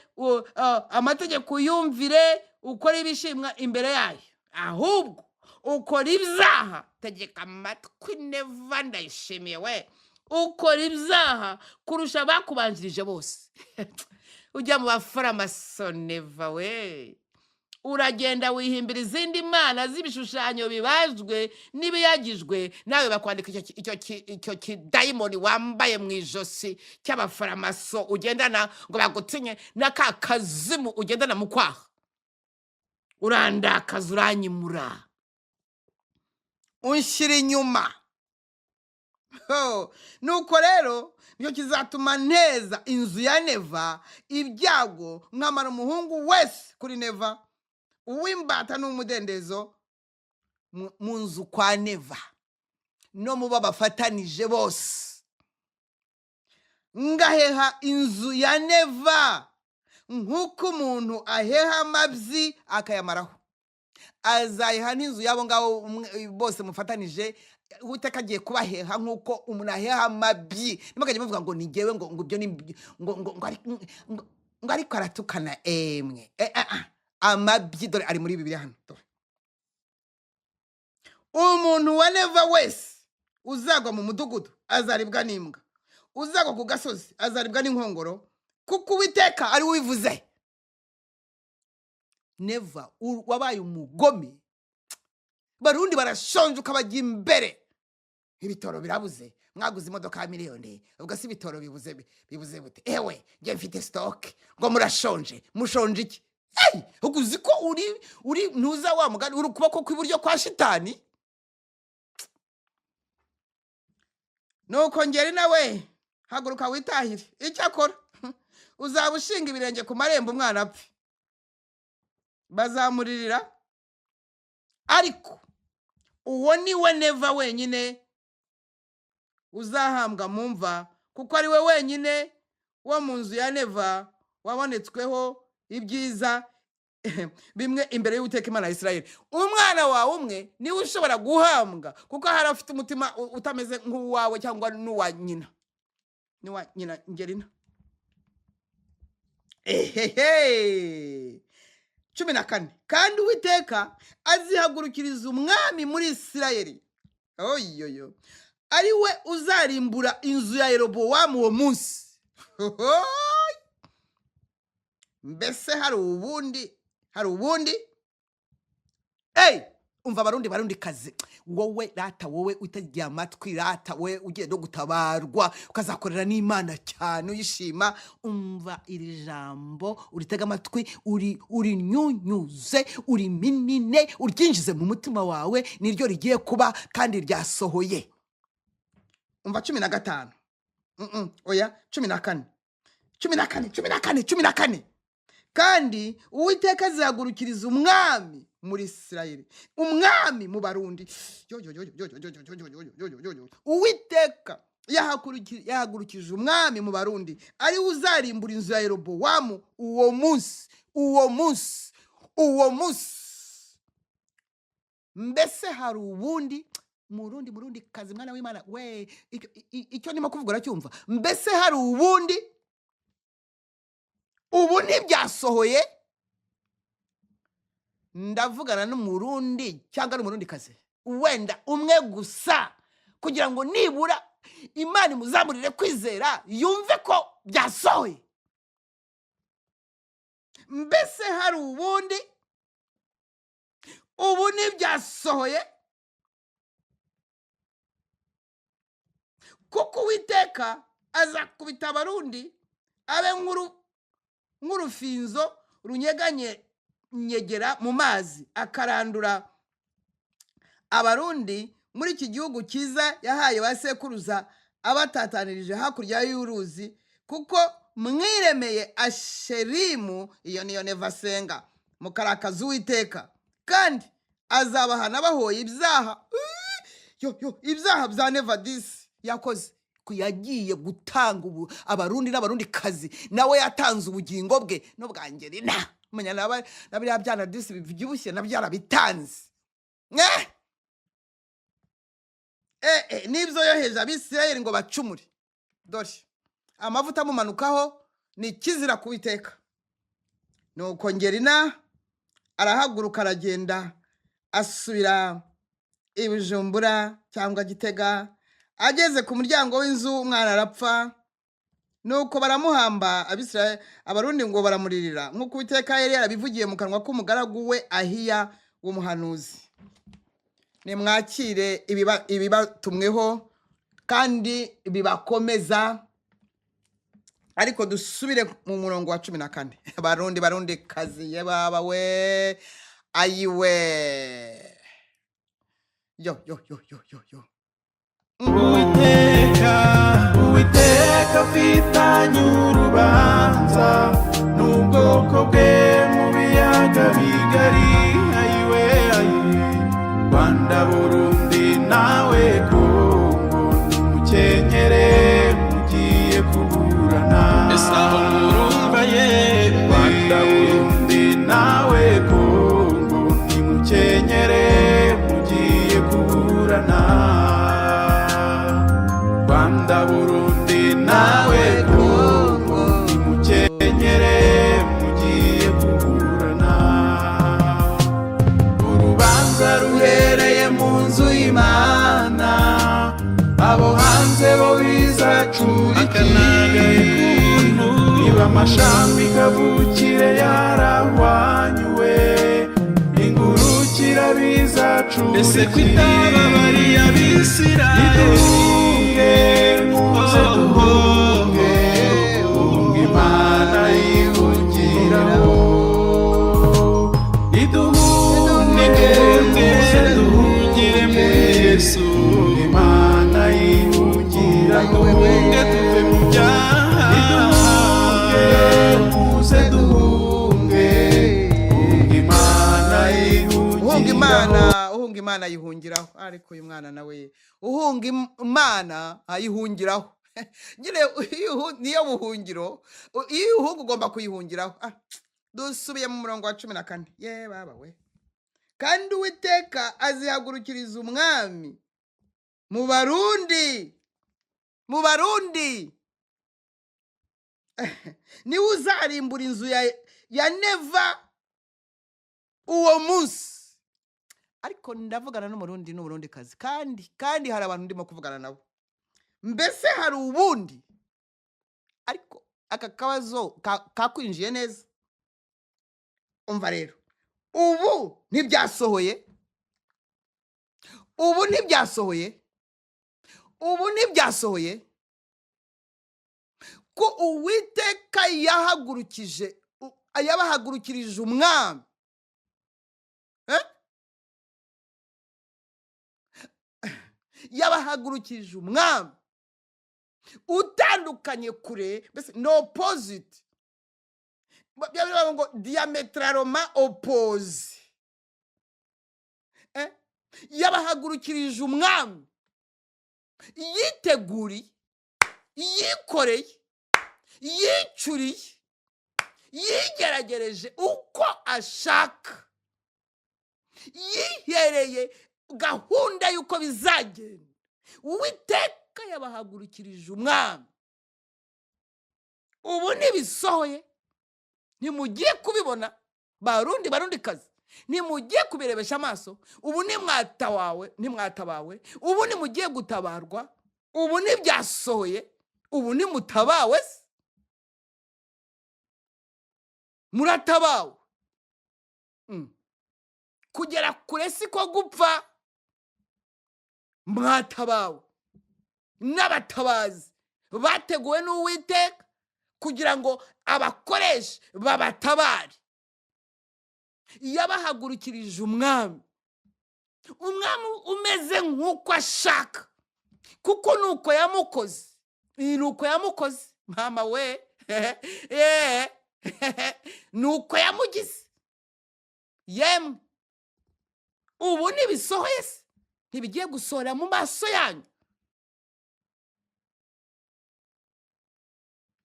[SPEAKER 5] amategeko uyumvire, ukore ibishimwa imbere yayo, ahubwo ukora ibyaha. Tegeka amatwi Neva Ndayishimiye we, ukora ibyaha kurusha abakubanjirije bose. Ujya mu bafaramaso Neva we, uragenda wihimbira izindi mana z'ibishushanyo bibajwe n'ibiyagijwe, nawe bakwandika icyo kidayimoni wambaye mu ijosi cy'abafaramaso ugendana ngo bagutinye, na ka kazimu ugendana mu kwaha. Urandakaza, uranyimura,
[SPEAKER 2] unshyira inyuma. Ho, nuko rero nicyo kizatuma nteza inzu ya Neva ibyago, nkamara umuhungu wese kuri Neva, uw'imbata n'umudendezo mu nzu kwa Neva no mu bo bafatanije bose, ngaheha inzu ya Neva nk'uko umuntu aheha amabyi akayamaraho. Azayiha n'inzu y'abo ngabo bose mufatanije. Uwiteka agiye kubaheha nk'uko umuntu aheha amabyi. Ntimukajye muvuga ngo ni njyewe, ngo ibyo ni ngo ariko aratukana emwe. Amabyi dore ari muri Bibiliya hano. Dore umuntu wa Neva wese uzagwa mu mudugudu azaribwa n'imbwa, uzagwa ku gasozi azaribwa n'inkongoro, kuko Uwiteka ari we ubivuze. Neva wabaye umugome. Barundi barashonje ukabajya imbere, ibitoro birabuze, mwaguze imodoka ya miliyoni, ubwo si ibitoro bibuze bute? Ewe njye mfite stock, ngo murashonje, mushonje iki? Hey, ubwo uzi ko uri ntuza wa mugani, uri ukuboko kw'iburyo kwa shitani. Nuko ngeri nawe haguruka witahire, icyakora uzaba ushinga ibirenge ku marembo umwana apfe, bazamuririra. Ariko uwo ni we Neva wenyine uzahambwa mu mva, kuko ari we wenyine wo mu nzu ya Neva wabonetsweho ibyiza bimwe imbere y'Uwiteka Imana ya Isirayeli. Umwana wawe umwe niwe ushobora guhambwa, kuko hari afite umutima utameze nk'uwawe cyangwa n'uwa nyina, n'uwa nyina Ngerina. Ehehe, 14. Kandi Uwiteka azihagurukiriza umwami muri Isirayeli, oyoyo, ari we uzarimbura inzu ya Yerobowamu uwo munsi. Hohoy! Mbese hari ubundi, hari ubundi? Ey, umva Abarundi, Barundi kazi, wowe rata, wowe utagiye amatwi rata, wowe ugiye no gutabarwa ukazakorera n'Imana cyane uyishima, umva iri jambo, uritega amatwi, urinyunyuze, uriminine, uryinjize mu mutima wawe, niryo rigiye kuba kandi ryasohoye. Umva 15, oya, 14, 14, 14, 14. Kandi Uwiteka azahagurukiriza umwami muri Isirayeli, umwami mu Barundi. Yo, yo, yo, yo, yo, yo, yo, yo, yo, yo, yo, yo, yo. Uwiteka yahagurukije umwami mu Barundi, ari we uzarimbura inzu ya Yerobowamu uwo munsi, uwo munsi, uwo munsi. Mbese hari ubundi? Murundi, Murundi kazi, mwana w'Imana we, icyo ndimo kuvuga uracyumva? Mbese hari ubundi? Ubu ntibyasohoye? Ndavugana n'Umurundi cyangwa n'Umurundi kazi wenda umwe gusa, kugira ngo nibura Imana imuzamurire kwizera, yumve ko byasohoye. Mbese hari ubundi? Ubu ntibyasohoye? Kuko Uwiteka azakubita Abarundi abe nk'urufinzo runyeganye nyegera mu mazi, akarandura Abarundi muri iki gihugu cyiza yahaye ba sekuruza, abatatanirije hakurya y'uruzi, kuko mwiremeye Asherimu, iyo niyo Neva asenga, mukarakaza Uwiteka, kandi azabahana bahoye ibyaha. Yo, yo, ibyaha bya Neva disi yakoze, ko yagiye gutanga ubu Abarundi n'Abarundi kazi, nawe yatanze ubugingo bwe n'ubwa Ngerina. Menya na biriya byana disi bibyibushye nabyo yarabitanze. Eh! Eh, eh, n'ibyo yoheje Abisirayeli ngo bacumure, dore amavuta amumanukaho ni ikizira kubiteka. Nuko Ngerina arahaguruka, aragenda, asubira i Bujumbura cyangwa Gitega. Ageze ku muryango w'inzu, umwana arapfa. Nuko baramuhamba. Abisirayeli, Abarundi ngo baramuririra, nk'uko Uwiteka yari yarabivugiye mu kanwa k'umugaragu we Ahiya w'umuhanuzi. Nimwakire ibibatumweho kandi bibakomeza. Ariko dusubire mu murongo wa 14. Barundi, Barundi kazi, ye baba we, ayiwe, yo yo yo yo yo yo!
[SPEAKER 3] Uwiteka, Uwiteka afitanye urubanza n'ubwoko bwe mu biyaga bigari. Ayiwe, ayiwe, Rwanda, Burundi nawe Kongo, nimukenyere mugiye kuburana.
[SPEAKER 4] Ese aho murumva ye?
[SPEAKER 3] Rwanda, Burundi nawe Kongo, nimukenyere mugiye kuburana. Rwanda, Burundi nawe Kongo, nimukenyere mugiye kuburana. Urubanza ruhereye mu nzu y'Imana, abo hanze bo bizacura iki? Niba amashami kavukire yarahwanyuwe, ingurukira bizacura
[SPEAKER 4] Ese
[SPEAKER 3] iki?
[SPEAKER 4] kwitababariye Abisirayeli?
[SPEAKER 3] Niduhunge, muze duhunge, hunga Imana yihungiraho. Niduhunge, muze
[SPEAKER 4] Duhungire muri Yesu.
[SPEAKER 3] Hunga Imana yihungiraho.
[SPEAKER 4] Duhunge tuve mu byaha.
[SPEAKER 3] Niduhunge, muze duhunge, hunga Imana
[SPEAKER 2] Uhunga
[SPEAKER 3] yihungiraho.
[SPEAKER 2] Imana, uhunga Imana ayihungiraho. Ariko uyu mwana nawe, uhunga Imana ayihungiraho nyine. Niyo buhungiro. Iyo uhunga ugomba kuyihungiraho. Ah, dusubiye mu murongo wa 14. Ye baba we! Kandi Uwiteka azihagurukiriza umwami mu Barundi, mu Barundi niwe uzarimbura inzu ya Neva uwo munsi. Ariko ndavugana n'Umurundi n'Umurundikazi, kandi hari abantu ndimo kuvugana nabo. Mbese hari ubundi? Ariko aka kabazo kakwinjiye neza. Umva rero, ubu ntibyasohoye, ubu ntibyasohoye, ubu ntibyasohoye ko Uwiteka yahagurukije yabahagurukirije umwami, eh? Yabahagurukije umwami utandukanye kure, mbese no opposite. Bya bivuga ngo diametralement opposé, eh? Yabahagurukirije umwami yiteguriye, yikoreye, yicuriye, yigeragereje uko ashaka, yihereye gahunda y'uko bizagenda. Uwiteka yabahagurukirije umwami. Ubu ntibisohoye? Ntimugiye kubibona, Barundi, Barundi kazi? Ntimugiye kubirebesha amaso? Ubu ntimwatawawe? Ntimwatabawe? Ubu ntimugiye gutabarwa? Ubu ntibyasohoye? Ubu ntimutabawe se? Muratabawe. Kugera kure siko gupfa. Mwatabawe n'abatabazi bateguwe n'Uwiteka kugira ngo abakoreshe babatabare. Yabahagurukirije umwami, umwami umeze nk'uko ashaka, kuko ni uko yamukoze, ni uko yamukoze mama we, ni uko yamugize. Yemwe, ubu ntibisohoye se? Ntibigiye gusohora mu maso yanyu,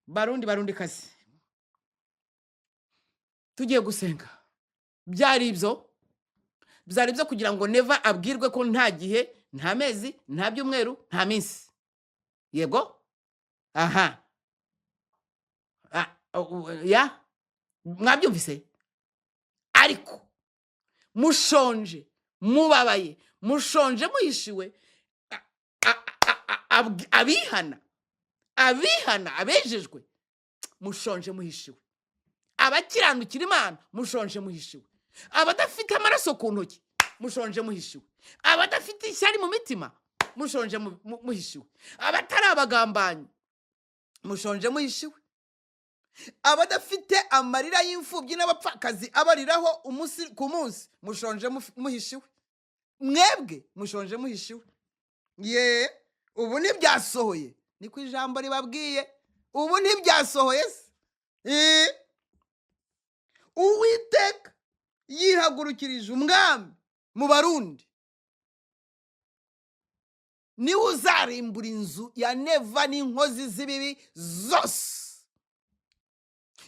[SPEAKER 2] Barundi, Barundi kazi?
[SPEAKER 5] Tugiye gusenga. Byari ibyo, byari ibyo kugira ngo Neva abwirwe ko nta gihe, nta mezi, nta byumweru, nta minsi. Yego, aha. Ah, ya mwabyumvise. Ariko mushonje mubabaye, mushonje muhishiwe, abihana, abihana, abejejwe, mushonje muhishiwe. Abakiranukira Imana, mushonje muhishiwe. Abadafite amaraso ku ntoki, mushonje muhishiwe. Abadafite ishyari mu mitima, mushonje muhishiwe. Abatari abagambanyi,
[SPEAKER 2] Mushonje muhishiwe. Abadafite amarira y'imfubyi n'abapfakazi abariraho umunsi ku munsi, mushonje muhishiwe. Mwebwe mushonje muhishiwe. Ye, ubu ntibyasohoye? Niko ijambo ribabwiye. Ubu ntibyasohoye se? Uwiteka yihagurukirije umwami mu Barundi, niwe uzarimbura inzu ya Neva n'inkozi z'ibibi zose.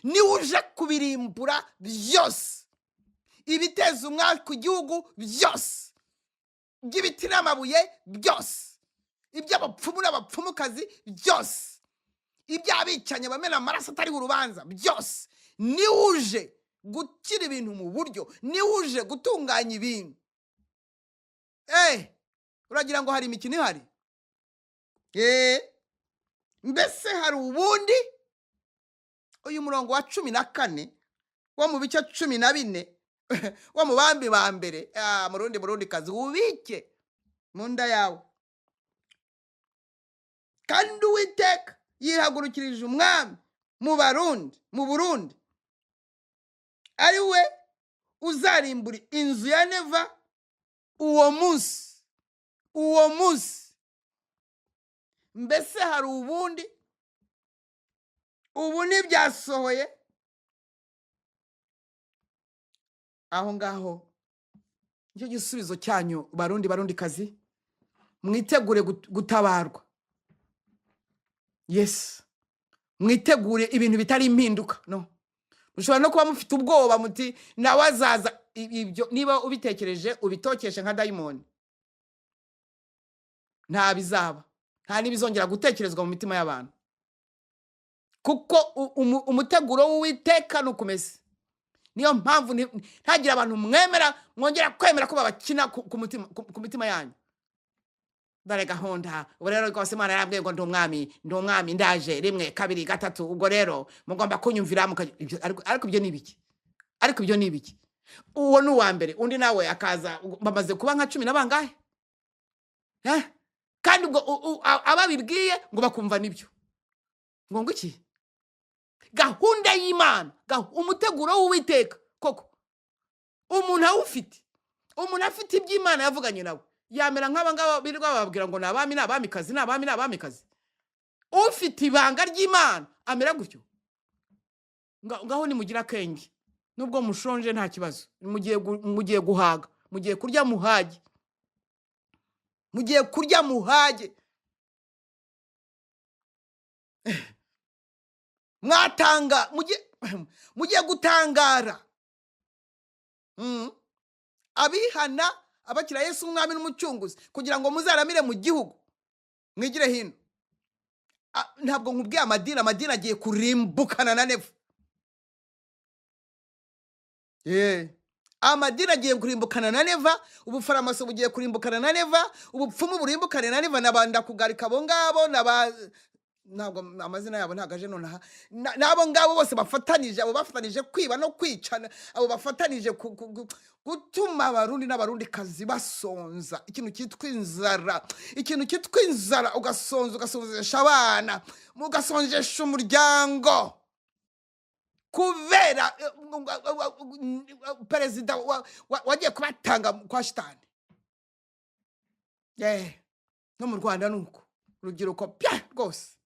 [SPEAKER 2] Niwe uje kubirimbura byose, ibiteza umwaka ku gihugu byose, by'ibiti n'amabuye byose, iby'abapfumu n'abapfumukazi byose, iby'abicanyi bamena amaraso atariho urubanza byose. Niwe uje gushyira ibintu mu buryo, niwe uje gutunganya ibintu. Uragira ngo hari imikino ihari? Mbese hari ubundi? Uyu murongo wa 14 wo mu bice 14 wo mu Bami ba Mbere, Murundi, Murundi kazi, ubike mu nda yawe. Kandi Uwiteka yihagurukirije umwami mu Barundi, mu Burundi, ari we uzarimbura inzu ya Neva uwo munsi, uwo munsi. Mbese hari ubundi? Ubu ntibyasohoye? Aho ngaho nicyo gisubizo cyanyu, Barundi, Barundi kazi. Mwitegure gutabarwa. Yes, mwitegure ibintu bitari impinduka. No mushobora no kuba mufite ubwoba, muti nawe azaza. Ibyo niba ubitekereje, ubitokeshe nka dayimoni. Nta bizaba, nta n'ibizongera gutekerezwa mu mitima y'abantu, kuko umuteguro w'Uwiteka ni ukomeze. Niyo mpamvu ntagire abantu mwemera mwongera kwemera ko babakina ku mitima yanyu. Dore gahunda ubu rero rwose, Imana yarambwiye ngo ndi umwami, ndi umwami, ndaje rimwe, kabiri, gatatu, ubwo rero mugomba kunyumvira ariko ibyo ni ibiki? Ariko ibyo ni ibiki? Uwo ni uwa mbere, undi nawe akaza, bamaze kuba nka cumi na bangahe? Kandi ubwo ababibwiye ngo bakumva nibyo, ngo iki? Gahunda y'Imana, umuteguro w'Uwiteka koko, umuntu awufite, umuntu afite iby'Imana yavuganye nawe, yamera nk'aba ngaba birirwa bababwira ngo ni abami, ni abamikazi, ni abami, ni abamikazi. Ufite ibanga ry'Imana amera gutyo? Ngaho nimugira akenge. Nubwo mushonje nta kibazo, mugiye guhaga, mugiye kurya muhage, Mugiye kurya muhage. Mwatanga, mugiye gutangara. Abihana, abakira Yesu umwami n'umucunguzi, kugira ngo muzaramire mu gihugu, mwigire hino. Ntabwo nkubwiye amadini, amadini agiye kurimbukana na Neva. Amadini agiye kurimbukana na Neva, ubufaramaso bugiye kurimbukana na Neva, ubupfumu burimbukane na Neva, nabanda kugarika abo ngabo, naba ntabwo amazina yabo ntabwo aje nonaha. N'abo ngabo bose bafatanije, abo bafatanije kwiba no kwicana, abo bafatanije gutuma Abarundi n'Abarundi kazi basonza, ikintu cyitwa inzara, ikintu cyitwa inzara, ugasonza, ugasonzesha abana, ugasonjesha umuryango, kubera perezida wagiye kubatanga kwa shitani. No mu Rwanda ni uko, urubyiruko pya rwose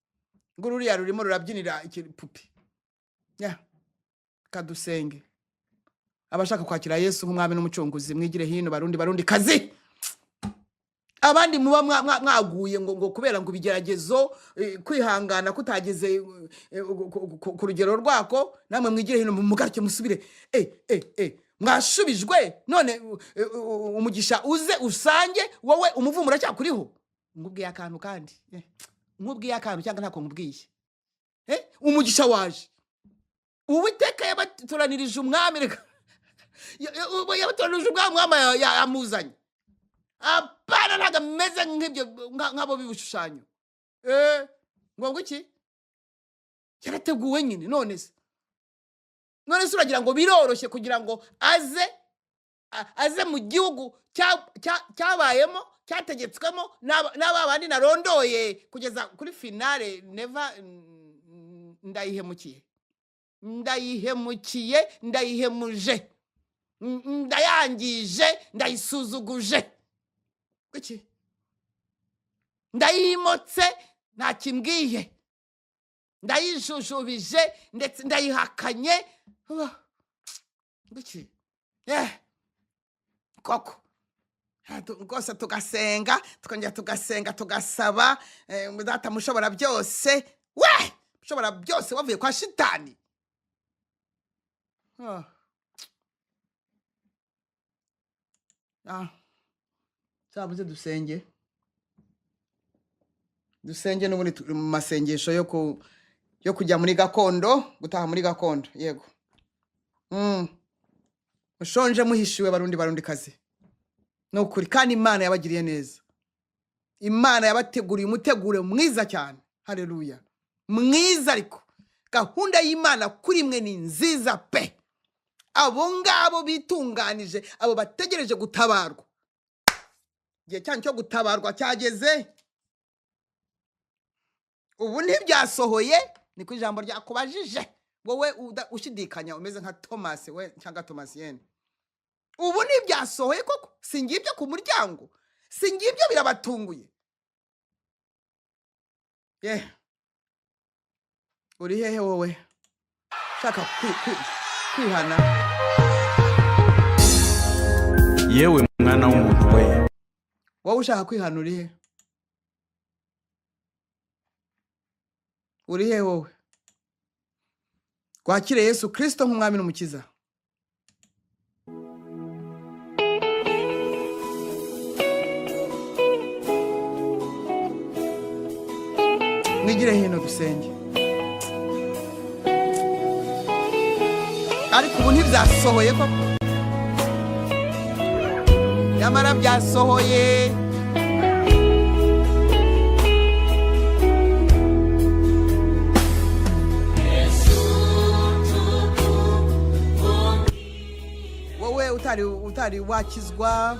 [SPEAKER 2] ngo ruriya rurimo rurabyinira ikipupi. Ya, kadusenge. Abashaka kwakira Yesu nk'umwami n'umucunguzi, mwigire hino, Barundi, Barundi kazi.
[SPEAKER 5] Abandi muba mwaguye ngo kubera ngo ibigeragezo, kwihangana kutageze ku rugero rwako, namwe mwigire hino mugaruke musubire. Mwashubijwe none, umugisha uze usange wowe umuvumo uracyakuriho. Nkubwiye akantu kandi, nkubwiye akantu cyangwa ntako nkubwiye? Umugisha waje, Uwiteka yabatoranirije umwami, reka yabatoranirije umwami, umwami yamuzanye. Apana, ntabwo ameze nk'ibyo nk'abo b'ibishushanyo. Ngo iki yarateguwe nyine. None se uragira ngo biroroshye kugira ngo aze mu gihugu cyabayemo, cyategetswemo n'aba bandi narondoye kugeza kuri finale? Neva, ndayihemukiye, ndayihemukiye, ndayihemuje, ndayangije, ndayisuzuguje, iki ndayimotse, ntakimbwiye, ndayijujubije, ndetse ndayihakanye. Iki koko rwose tugasenga, tukongera tugasenga, tugasaba, Data mushobora byose, we mushobora byose, wavuye kwa shitani. Ah. Ah. Sabuze dusenge, dusenge. N'ubundi turi mu masengesho yo kujya muri gakondo, gutaha muri gakondo, yego. Mushonje muhishiwe, Barundi, Barundi kazi, ni ukuri. Kandi Imana yabagiriye neza, Imana yabateguriye umuteguro mwiza cyane, haleluya, mwiza. Ariko gahunda y'Imana kuri mwe ni nziza pe. Abo ngabo bitunganije, abo bategereje gutabarwa, igihe cyanyu cyo gutabarwa cyageze. Ubu ntibyasohoye? Niko ijambo ryakubajije wowe ushidikanya, umeze nka Tomasi we cyangwa Tomasiyene. Ubu ntibyasohoye koko? Si ngibyo ku muryango? Si ngibyo? Birabatunguye? Ye, uri hehe wowe ushaka kwihana?
[SPEAKER 4] Yewe mwana w'umuntu we,
[SPEAKER 5] Wowe ushaka kwihana, uri he? Uri he wowe? Wakire Yesu Kirisito nk'umwami n'umukiza. Mwigire hino dusenge. Ariko ubu ntibyasohoye koko? Nyamara byasohoye. Wowe utari wakizwa,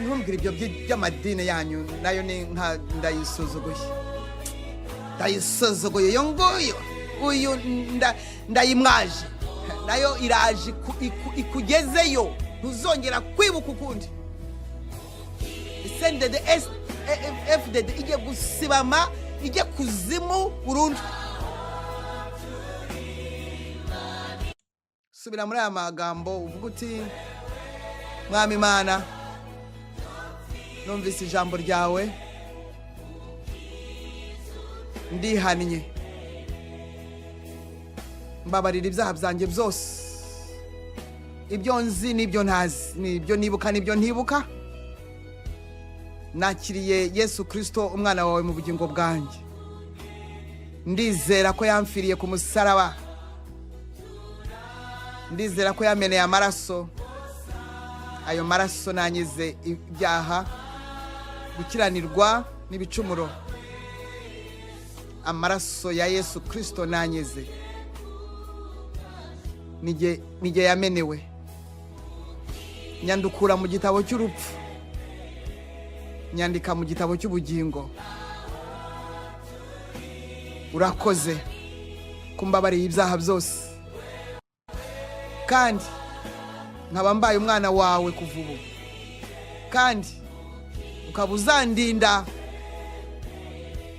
[SPEAKER 5] ntumbwire ibyo by'amadini yanyu, nayo ni nka ndayisuzuguye, ndayisuzuguye iyo nguyo. Uyu ndayimwaje, nayo iraje ikugezeyo, ntuzongera kwibuka ukundi. CNDD S FDD igiye gusibama, ijye kuzimu burundu. Subira muri aya magambo, uvuga uti: "Mwami Imana, numvise ijambo ryawe, ndihannye, mbabarira ibyaha byanjye byose, ibyo nzi n'ibyo ntazi, n'ibyo nibuka n'ibyo ntibuka. Nakiriye Yesu Kirisito umwana wawe mu bugingo bwanjye. Ndizera ko yamfiriye ku musaraba, ndizera ko yameneye amaraso, ayo maraso nanyize ibyaha, gukiranirwa n'ibicumuro. Amaraso ya Yesu Kirisito nanyize, nijye yamenewe. Nyandukura mu gitabo cy'urupfu, nyandika mu gitabo cy'ubugingo. Urakoze kumbabariye ibyaha byose, kandi nkaba mbaye umwana wawe kuva ubu, kandi ukaba uzandinda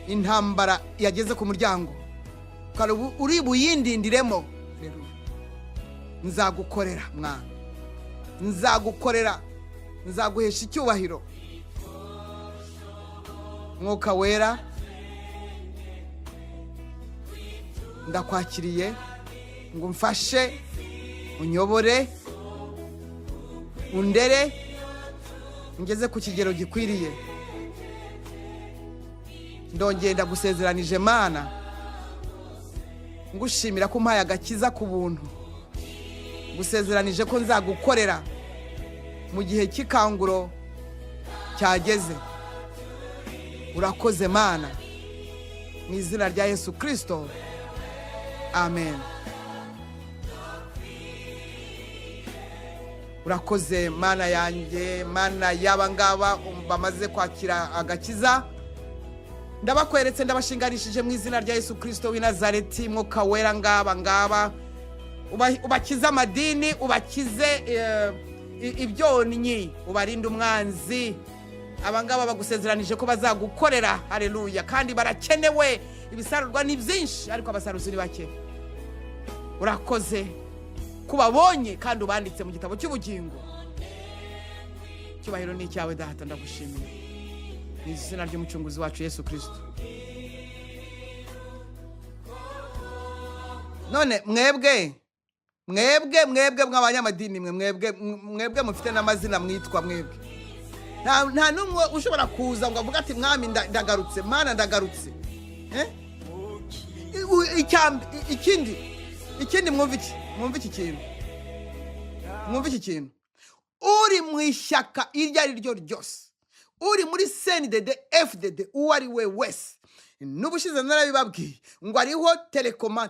[SPEAKER 5] intambara yageze ku muryango, ukaba uri buyindindiremo. Haleluya. Nzagukorera mwana, nzagukorera."
[SPEAKER 2] Nzaguhesha icyubahiro. Mwuka Wera, ndakwakiriye ngo umfashe, unyobore, undere, ngeze ku kigero gikwiriye. Ndongeye ndagusezeranije Mana, ngushimira ko umpaye agakiza ku buntu. Ngusezeranije ko nzagukorera mu gihe cy'ikanguro cyageze. Urakoze Mana, mu izina rya Yesu Kirisito, amen. Urakoze Mana yanjye, Mana y'aba ngaba bamaze kwakira agakiza. Ndabakweretse, ndabashinganishije mu izina rya Yesu Kirisito w'i Nazareti. Mwuka Wera, ngaba ngaba ubakize amadini, ubakize ibyonnyi, ubarinde umwanzi. Aba ngaba bagusezeranije ko bazagukorera, haleluya, kandi barakenewe. Ibisarurwa ni byinshi ariko abasaruzi ni bake. Urakoze kubabonye kandi ubanditse mu gitabo cy'ubugingo. Icyubahiro ni icyawe Data, ndagushimiye mu izina ry'umucunguzi wacu Yesu Kirisito. None mwebwe mwebwe mwebwe mw'abanyamadini mwe, mwebwe mwebwe mufite n'amazina mwitwa mwebwe, nta n'umwe ushobora kuza ngo avuge ati mwami ndagarutse, Mana ndagarutse. Ikindi mwumve iki, mwumve iki kintu, mwumve iki kintu. Uri mu ishyaka iryo ari ryo ryose, uri muri CNDD FDD, uwo ari we wese, n'ubushize narabibabwiye ngo ariho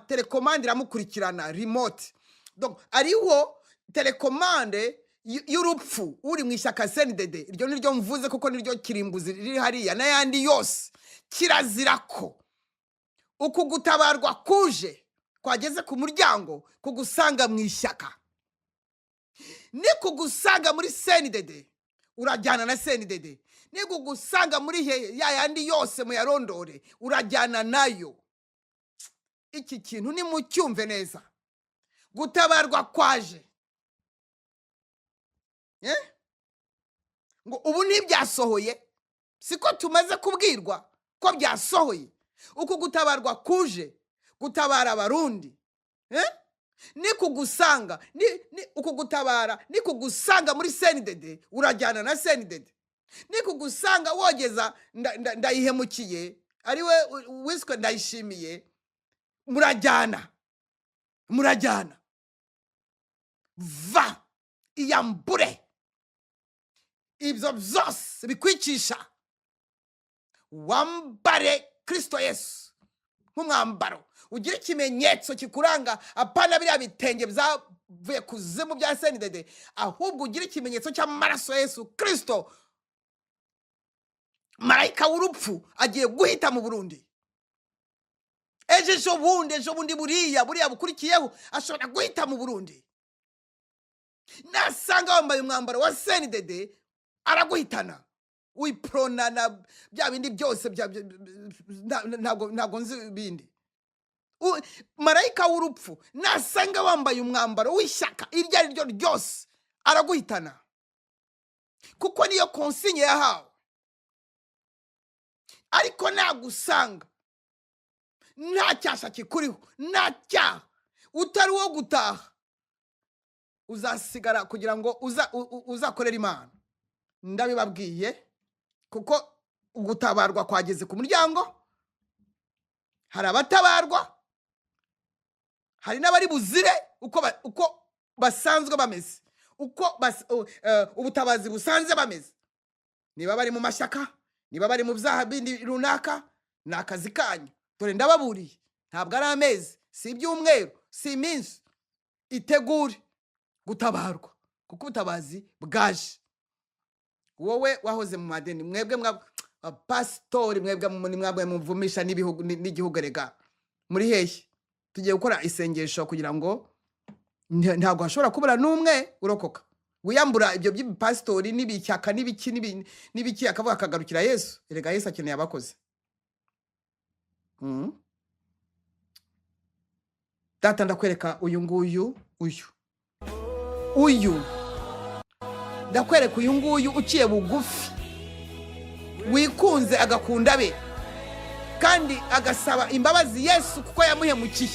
[SPEAKER 2] telekomande iramukurikirana remote. Donc ariho telekomande y'urupfu. Uri mu ishyaka CNDD, iryo niryo mvuze kuko niryo kirimbuzi riri hariya n'ayandi yose, kirazira ko uku gutabarwa kuje kwageze ku muryango kugusanga mu ishyaka. Ni kugusanga muri CNDD urajyana na CNDD, ni kugusanga muri ya yandi yose muyarondore urajyana nayo. Iki kintu ni mucyumve neza, gutabarwa kwaje. Ngo ubu ntibyasohoye, siko tumaze kubwirwa ko byasohoye. Uku gutabarwa kuje gutabara Abarundi. Ni kugusanga, ni uku gutabara, ni kugusanga muri CNDD urajyana na CNDD, ni kugusanga wogeza ndayihemukiye ariwe wiswe ndayishimiye, murajyana, murajyana. Va iyambure ibyo byose bikwicisha, wambare Kristo Yesu nk'umwambaro, ugire ikimenyetso kikuranga, apana biriya bitenge byavuye kuzimu bya CNDD, ahubwo ugire ikimenyetso cy'amaraso ya Yesu Kristo. Marayika w'urupfu agiye guhita mu Burundi ejo, ejo bundi, ejo bundi, buriya buriya bukurikiyeho ashobora guhita mu Burundi. Nasanga wambaye umwambaro wa CNDD araguhitana, wiprona na bya bindi byose ntabwo nzi ibindi. Marayika w'urupfu nasanga wambaye umwambaro w'ishyaka iryo ari ryo ryose araguhitana, kuko niyo konsinye yahawe. Ariko nagusanga nta cyasha kikuriho, nta cyaha, utari uwo gutaha, uzasigara kugira ngo uzakorere Imana. Ndabibabwiye kuko gutabarwa kwageze ku muryango. Hari abatabarwa, hari n'abari buzire uko basanzwe bameze, uko ubutabazi busanze bameze. Niba bari mu mashyaka, niba bari mu byaha bindi runaka, ni akazi kanyu. Dore ndababuriye, ntabwo ari amezi, si ibyumweru, si iminsi. Itegure gutabarwa kuko ubutabazi bwaje. Wowe wahoze mu madeni, mwebwe pasitori, mwebwe mwebwe muvumisha n'igihugu, rega muri hehe? Tugiye gukora isengesho kugira ngo ntabwo hashobora kubura n'umwe urokoka, wiyambura ibyo by'ibipasitori n'ibishyaka n'ibiki n'ibiki, akavuga akagarukira Yesu. Erega Yesu akeneye abakozi. Data, ndakwereka uyu nguyu, uyu Ndakwereka uyu nguyu uciye bugufi, wikunze, agakunda be, kandi agasaba imbabazi Yesu kuko yamuhemukiye.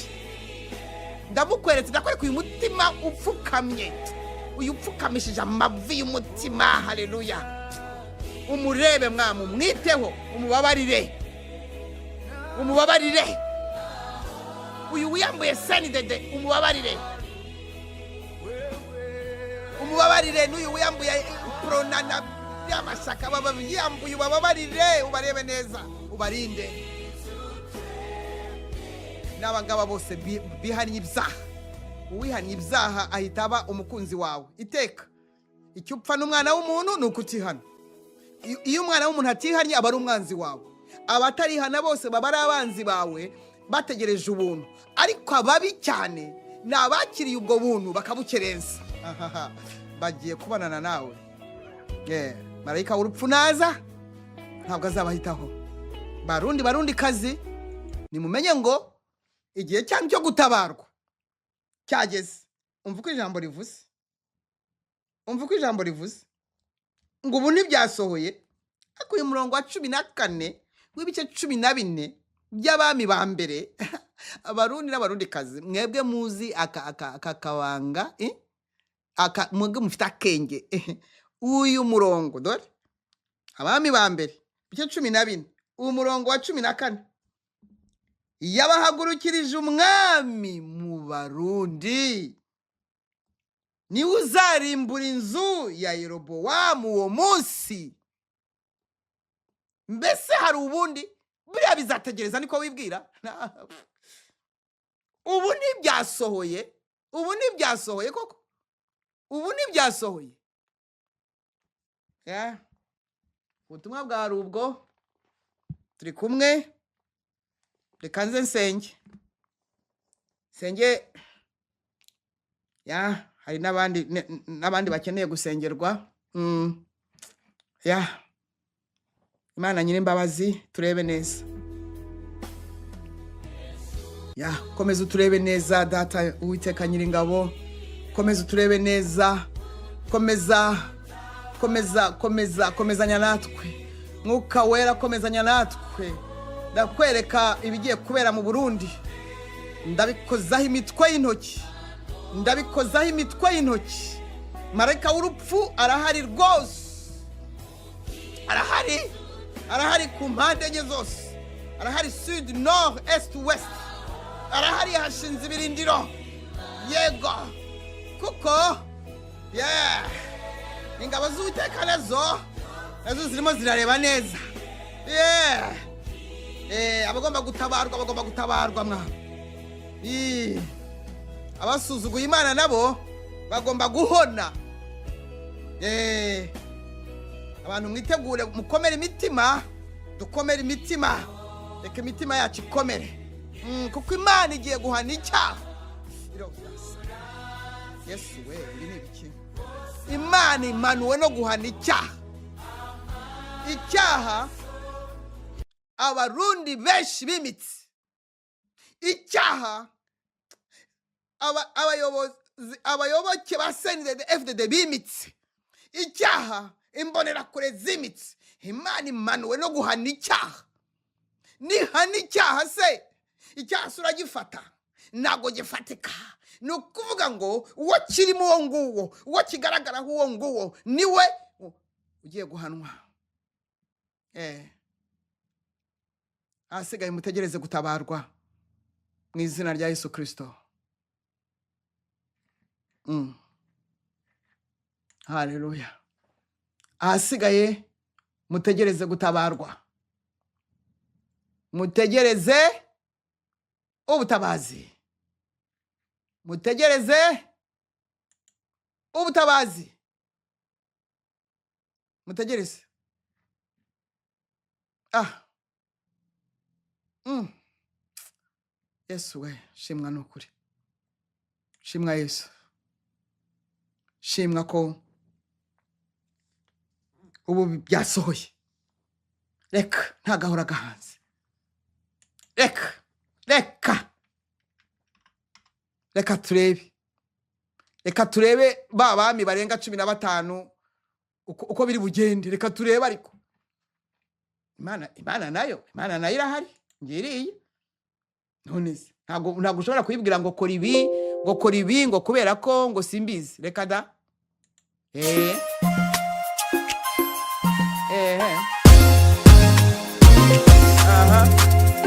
[SPEAKER 2] Ndamukweretse. Ndakwereka uyu mutima upfukamye, uyu upfukamishije amavi y'umutima. Haleluya! Umurebe mwami, umwiteho, umubabarire, umubabarire. Uyu wiyambuye CNDD, umubabarire, umubabarire. N'uyu wiyambuye Pronana y'amashyaka, baba yiyambuye, ubababarire, ubarebe neza, ubarinde. N'abangaba bose bihannye ibyaha. Uwihannye ibyaha ahita aba umukunzi wawe iteka. Icyo upfa n'umwana w'umuntu ni ukutihana. Iyo umwana w'umuntu atihannye, aba ari umwanzi wawe. Abatarihana bose baba ari abanzi bawe, bategereje ubuntu. Ariko ababi cyane ni abakiriye ubwo buntu bakabukerensa. Ahaha, bagiye kubonana nawe. Marayika w'urupfu naza ntabwo azabahitaho. Barundi, Barundi kazi, nimumenye ngo igihe cyanyu cyo gutabarwa cyageze. Umva uko ijambo rivuze, umva uko ijambo rivuze ngo ubu ntibyasohoye. Ariko uyu murongo wa 14 w'ibice 14 by'Abami ba Mbere, Abarundi n'Abarundikazi, mwebwe muzi aka kabanga, eh? Aka mwebwe mufite akenge, uyu murongo, dore Abami ba Mbere ibice 14, umurongo wa 14: "Yabahagurukirije umwami mu Barundi, niwe uzarimbura inzu ya Yerobowamu uwo munsi." Mbese hari ubundi buriya bizategereza? Niko wibwira? Ubu ntibyasohoye, ubu ntibyasohoye koko, ubu ntibyasohoye. Yeah. Ubutumwa bwari ubwo. Turi kumwe. Reka nze nsenge, nsenge. Ya, hari n'abandi n'abandi bakeneye gusengerwa. Ya, Imana nyir'imbabazi, turebe neza. Ya, komeza uturebe neza, Data Uwiteka Nyiringabo. Komeza uturebe neza. Komeza, komeza, komeza, komezanya natwe. Mwuka Wera, komezanya natwe. Ndakwereka ibigiye kubera mu Burundi. Ndabikozaho imitwe y'intoki, ndabikozaho imitwe y'intoki. Marayika w'urupfu arahari rwose, arahari, arahari ku mpande enye zose arahari: sud, nord, est, ouest. Arahari, hashinze ibirindiro. Yego, kuko yeah, ingabo z'Uwiteka nazo zirimo zirareba neza. Yeah. Abagomba gutabarwa bagomba gutabarwa mwa. Ii. Abasuzuguye Imana nabo bagomba guhona. Abantu mwitegure, mukomere imitima, dukomere imitima. Reka imitima yacu ikomere, kuko Imana igiye guhana icyaha. Yesu we, ibi ni ibiki? Imana imanuwe no guhana icyaha, icyaha Abarundi benshi bimitse, icyaha abayobozi, abayoboke ba CNDD FDD bimitse, icyaha Imbonerakure zimitse. Imana imanuwe no guhana icyaha. Nihana icyaha se, icyaha se uragifata? Ntabwo gifatika. Ni ukuvuga ngo uwo kirimo, uwo nguwo, uwo kigaragaraho, uwo nguwo niwe ugiye guhanwa. Ahasigaye mutegereze gutabarwa mu izina rya Yesu Kirisito. Haleluya! Ahasigaye mutegereze gutabarwa, mutegereze ubutabazi, mutegereze ubutabazi, mutegereze. Ah. Yesu we, shimwa, ni ukuri. Shimwa Yesu, shimwa ko ubu byasohoye. Reka ntagahora gahanze. Reka, reka, reka turebe, reka turebe ba bami barenga 15. uko biri bugende. Reka turebe. Ariko Imana nayo irahari, ngiriye. None se ntabwo ushobora kuyibwira ngo kora ibi, ngo kora ibi, ngo kubera ko ngo simbizi? Reka da. Eh eh, aha.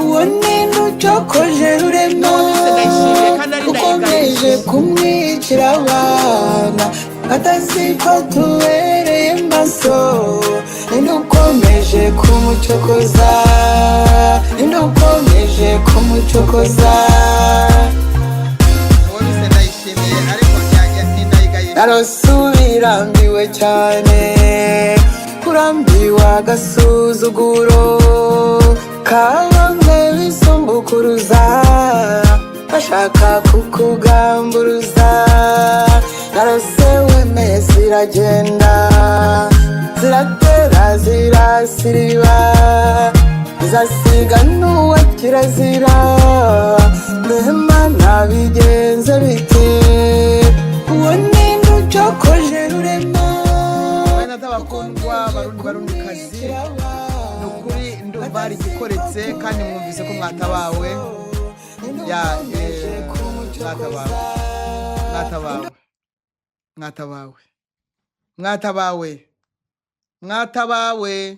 [SPEAKER 6] Uwo ninde ucokoje Rurema?
[SPEAKER 5] N'uwo Ndayishimiye kandi ari
[SPEAKER 6] Ukomeje
[SPEAKER 5] Ndayigayije.
[SPEAKER 6] kumwicira abana, atazi ko tubereye maso? Ninde ukomeje kumucokoza? Ninde ukomeje kumucokoza?
[SPEAKER 2] Uwo bise Ndayishimiye, ariko ni Ndayigayije.
[SPEAKER 6] Narasubirambiwe cyane, kurambiwe agasuzuguro ka bamwe bisumbukuruza bashaka kukugamburuza. Narose wemeye, ziragenda, ziratera, zirasiriba, zasiga n'uwa kirazira. Mbemana bigenze bite? Uwo ninde ucokoje Rurema?
[SPEAKER 2] Bene atabakundwa, Barundi, Barundi kazi, ni ukuri ndumva hari igikoretse kandi mwumvise ko mwatabawe. Ya, mwatabawe, mwatabawe, mwatabawe, mwatabawe, mwatabawe.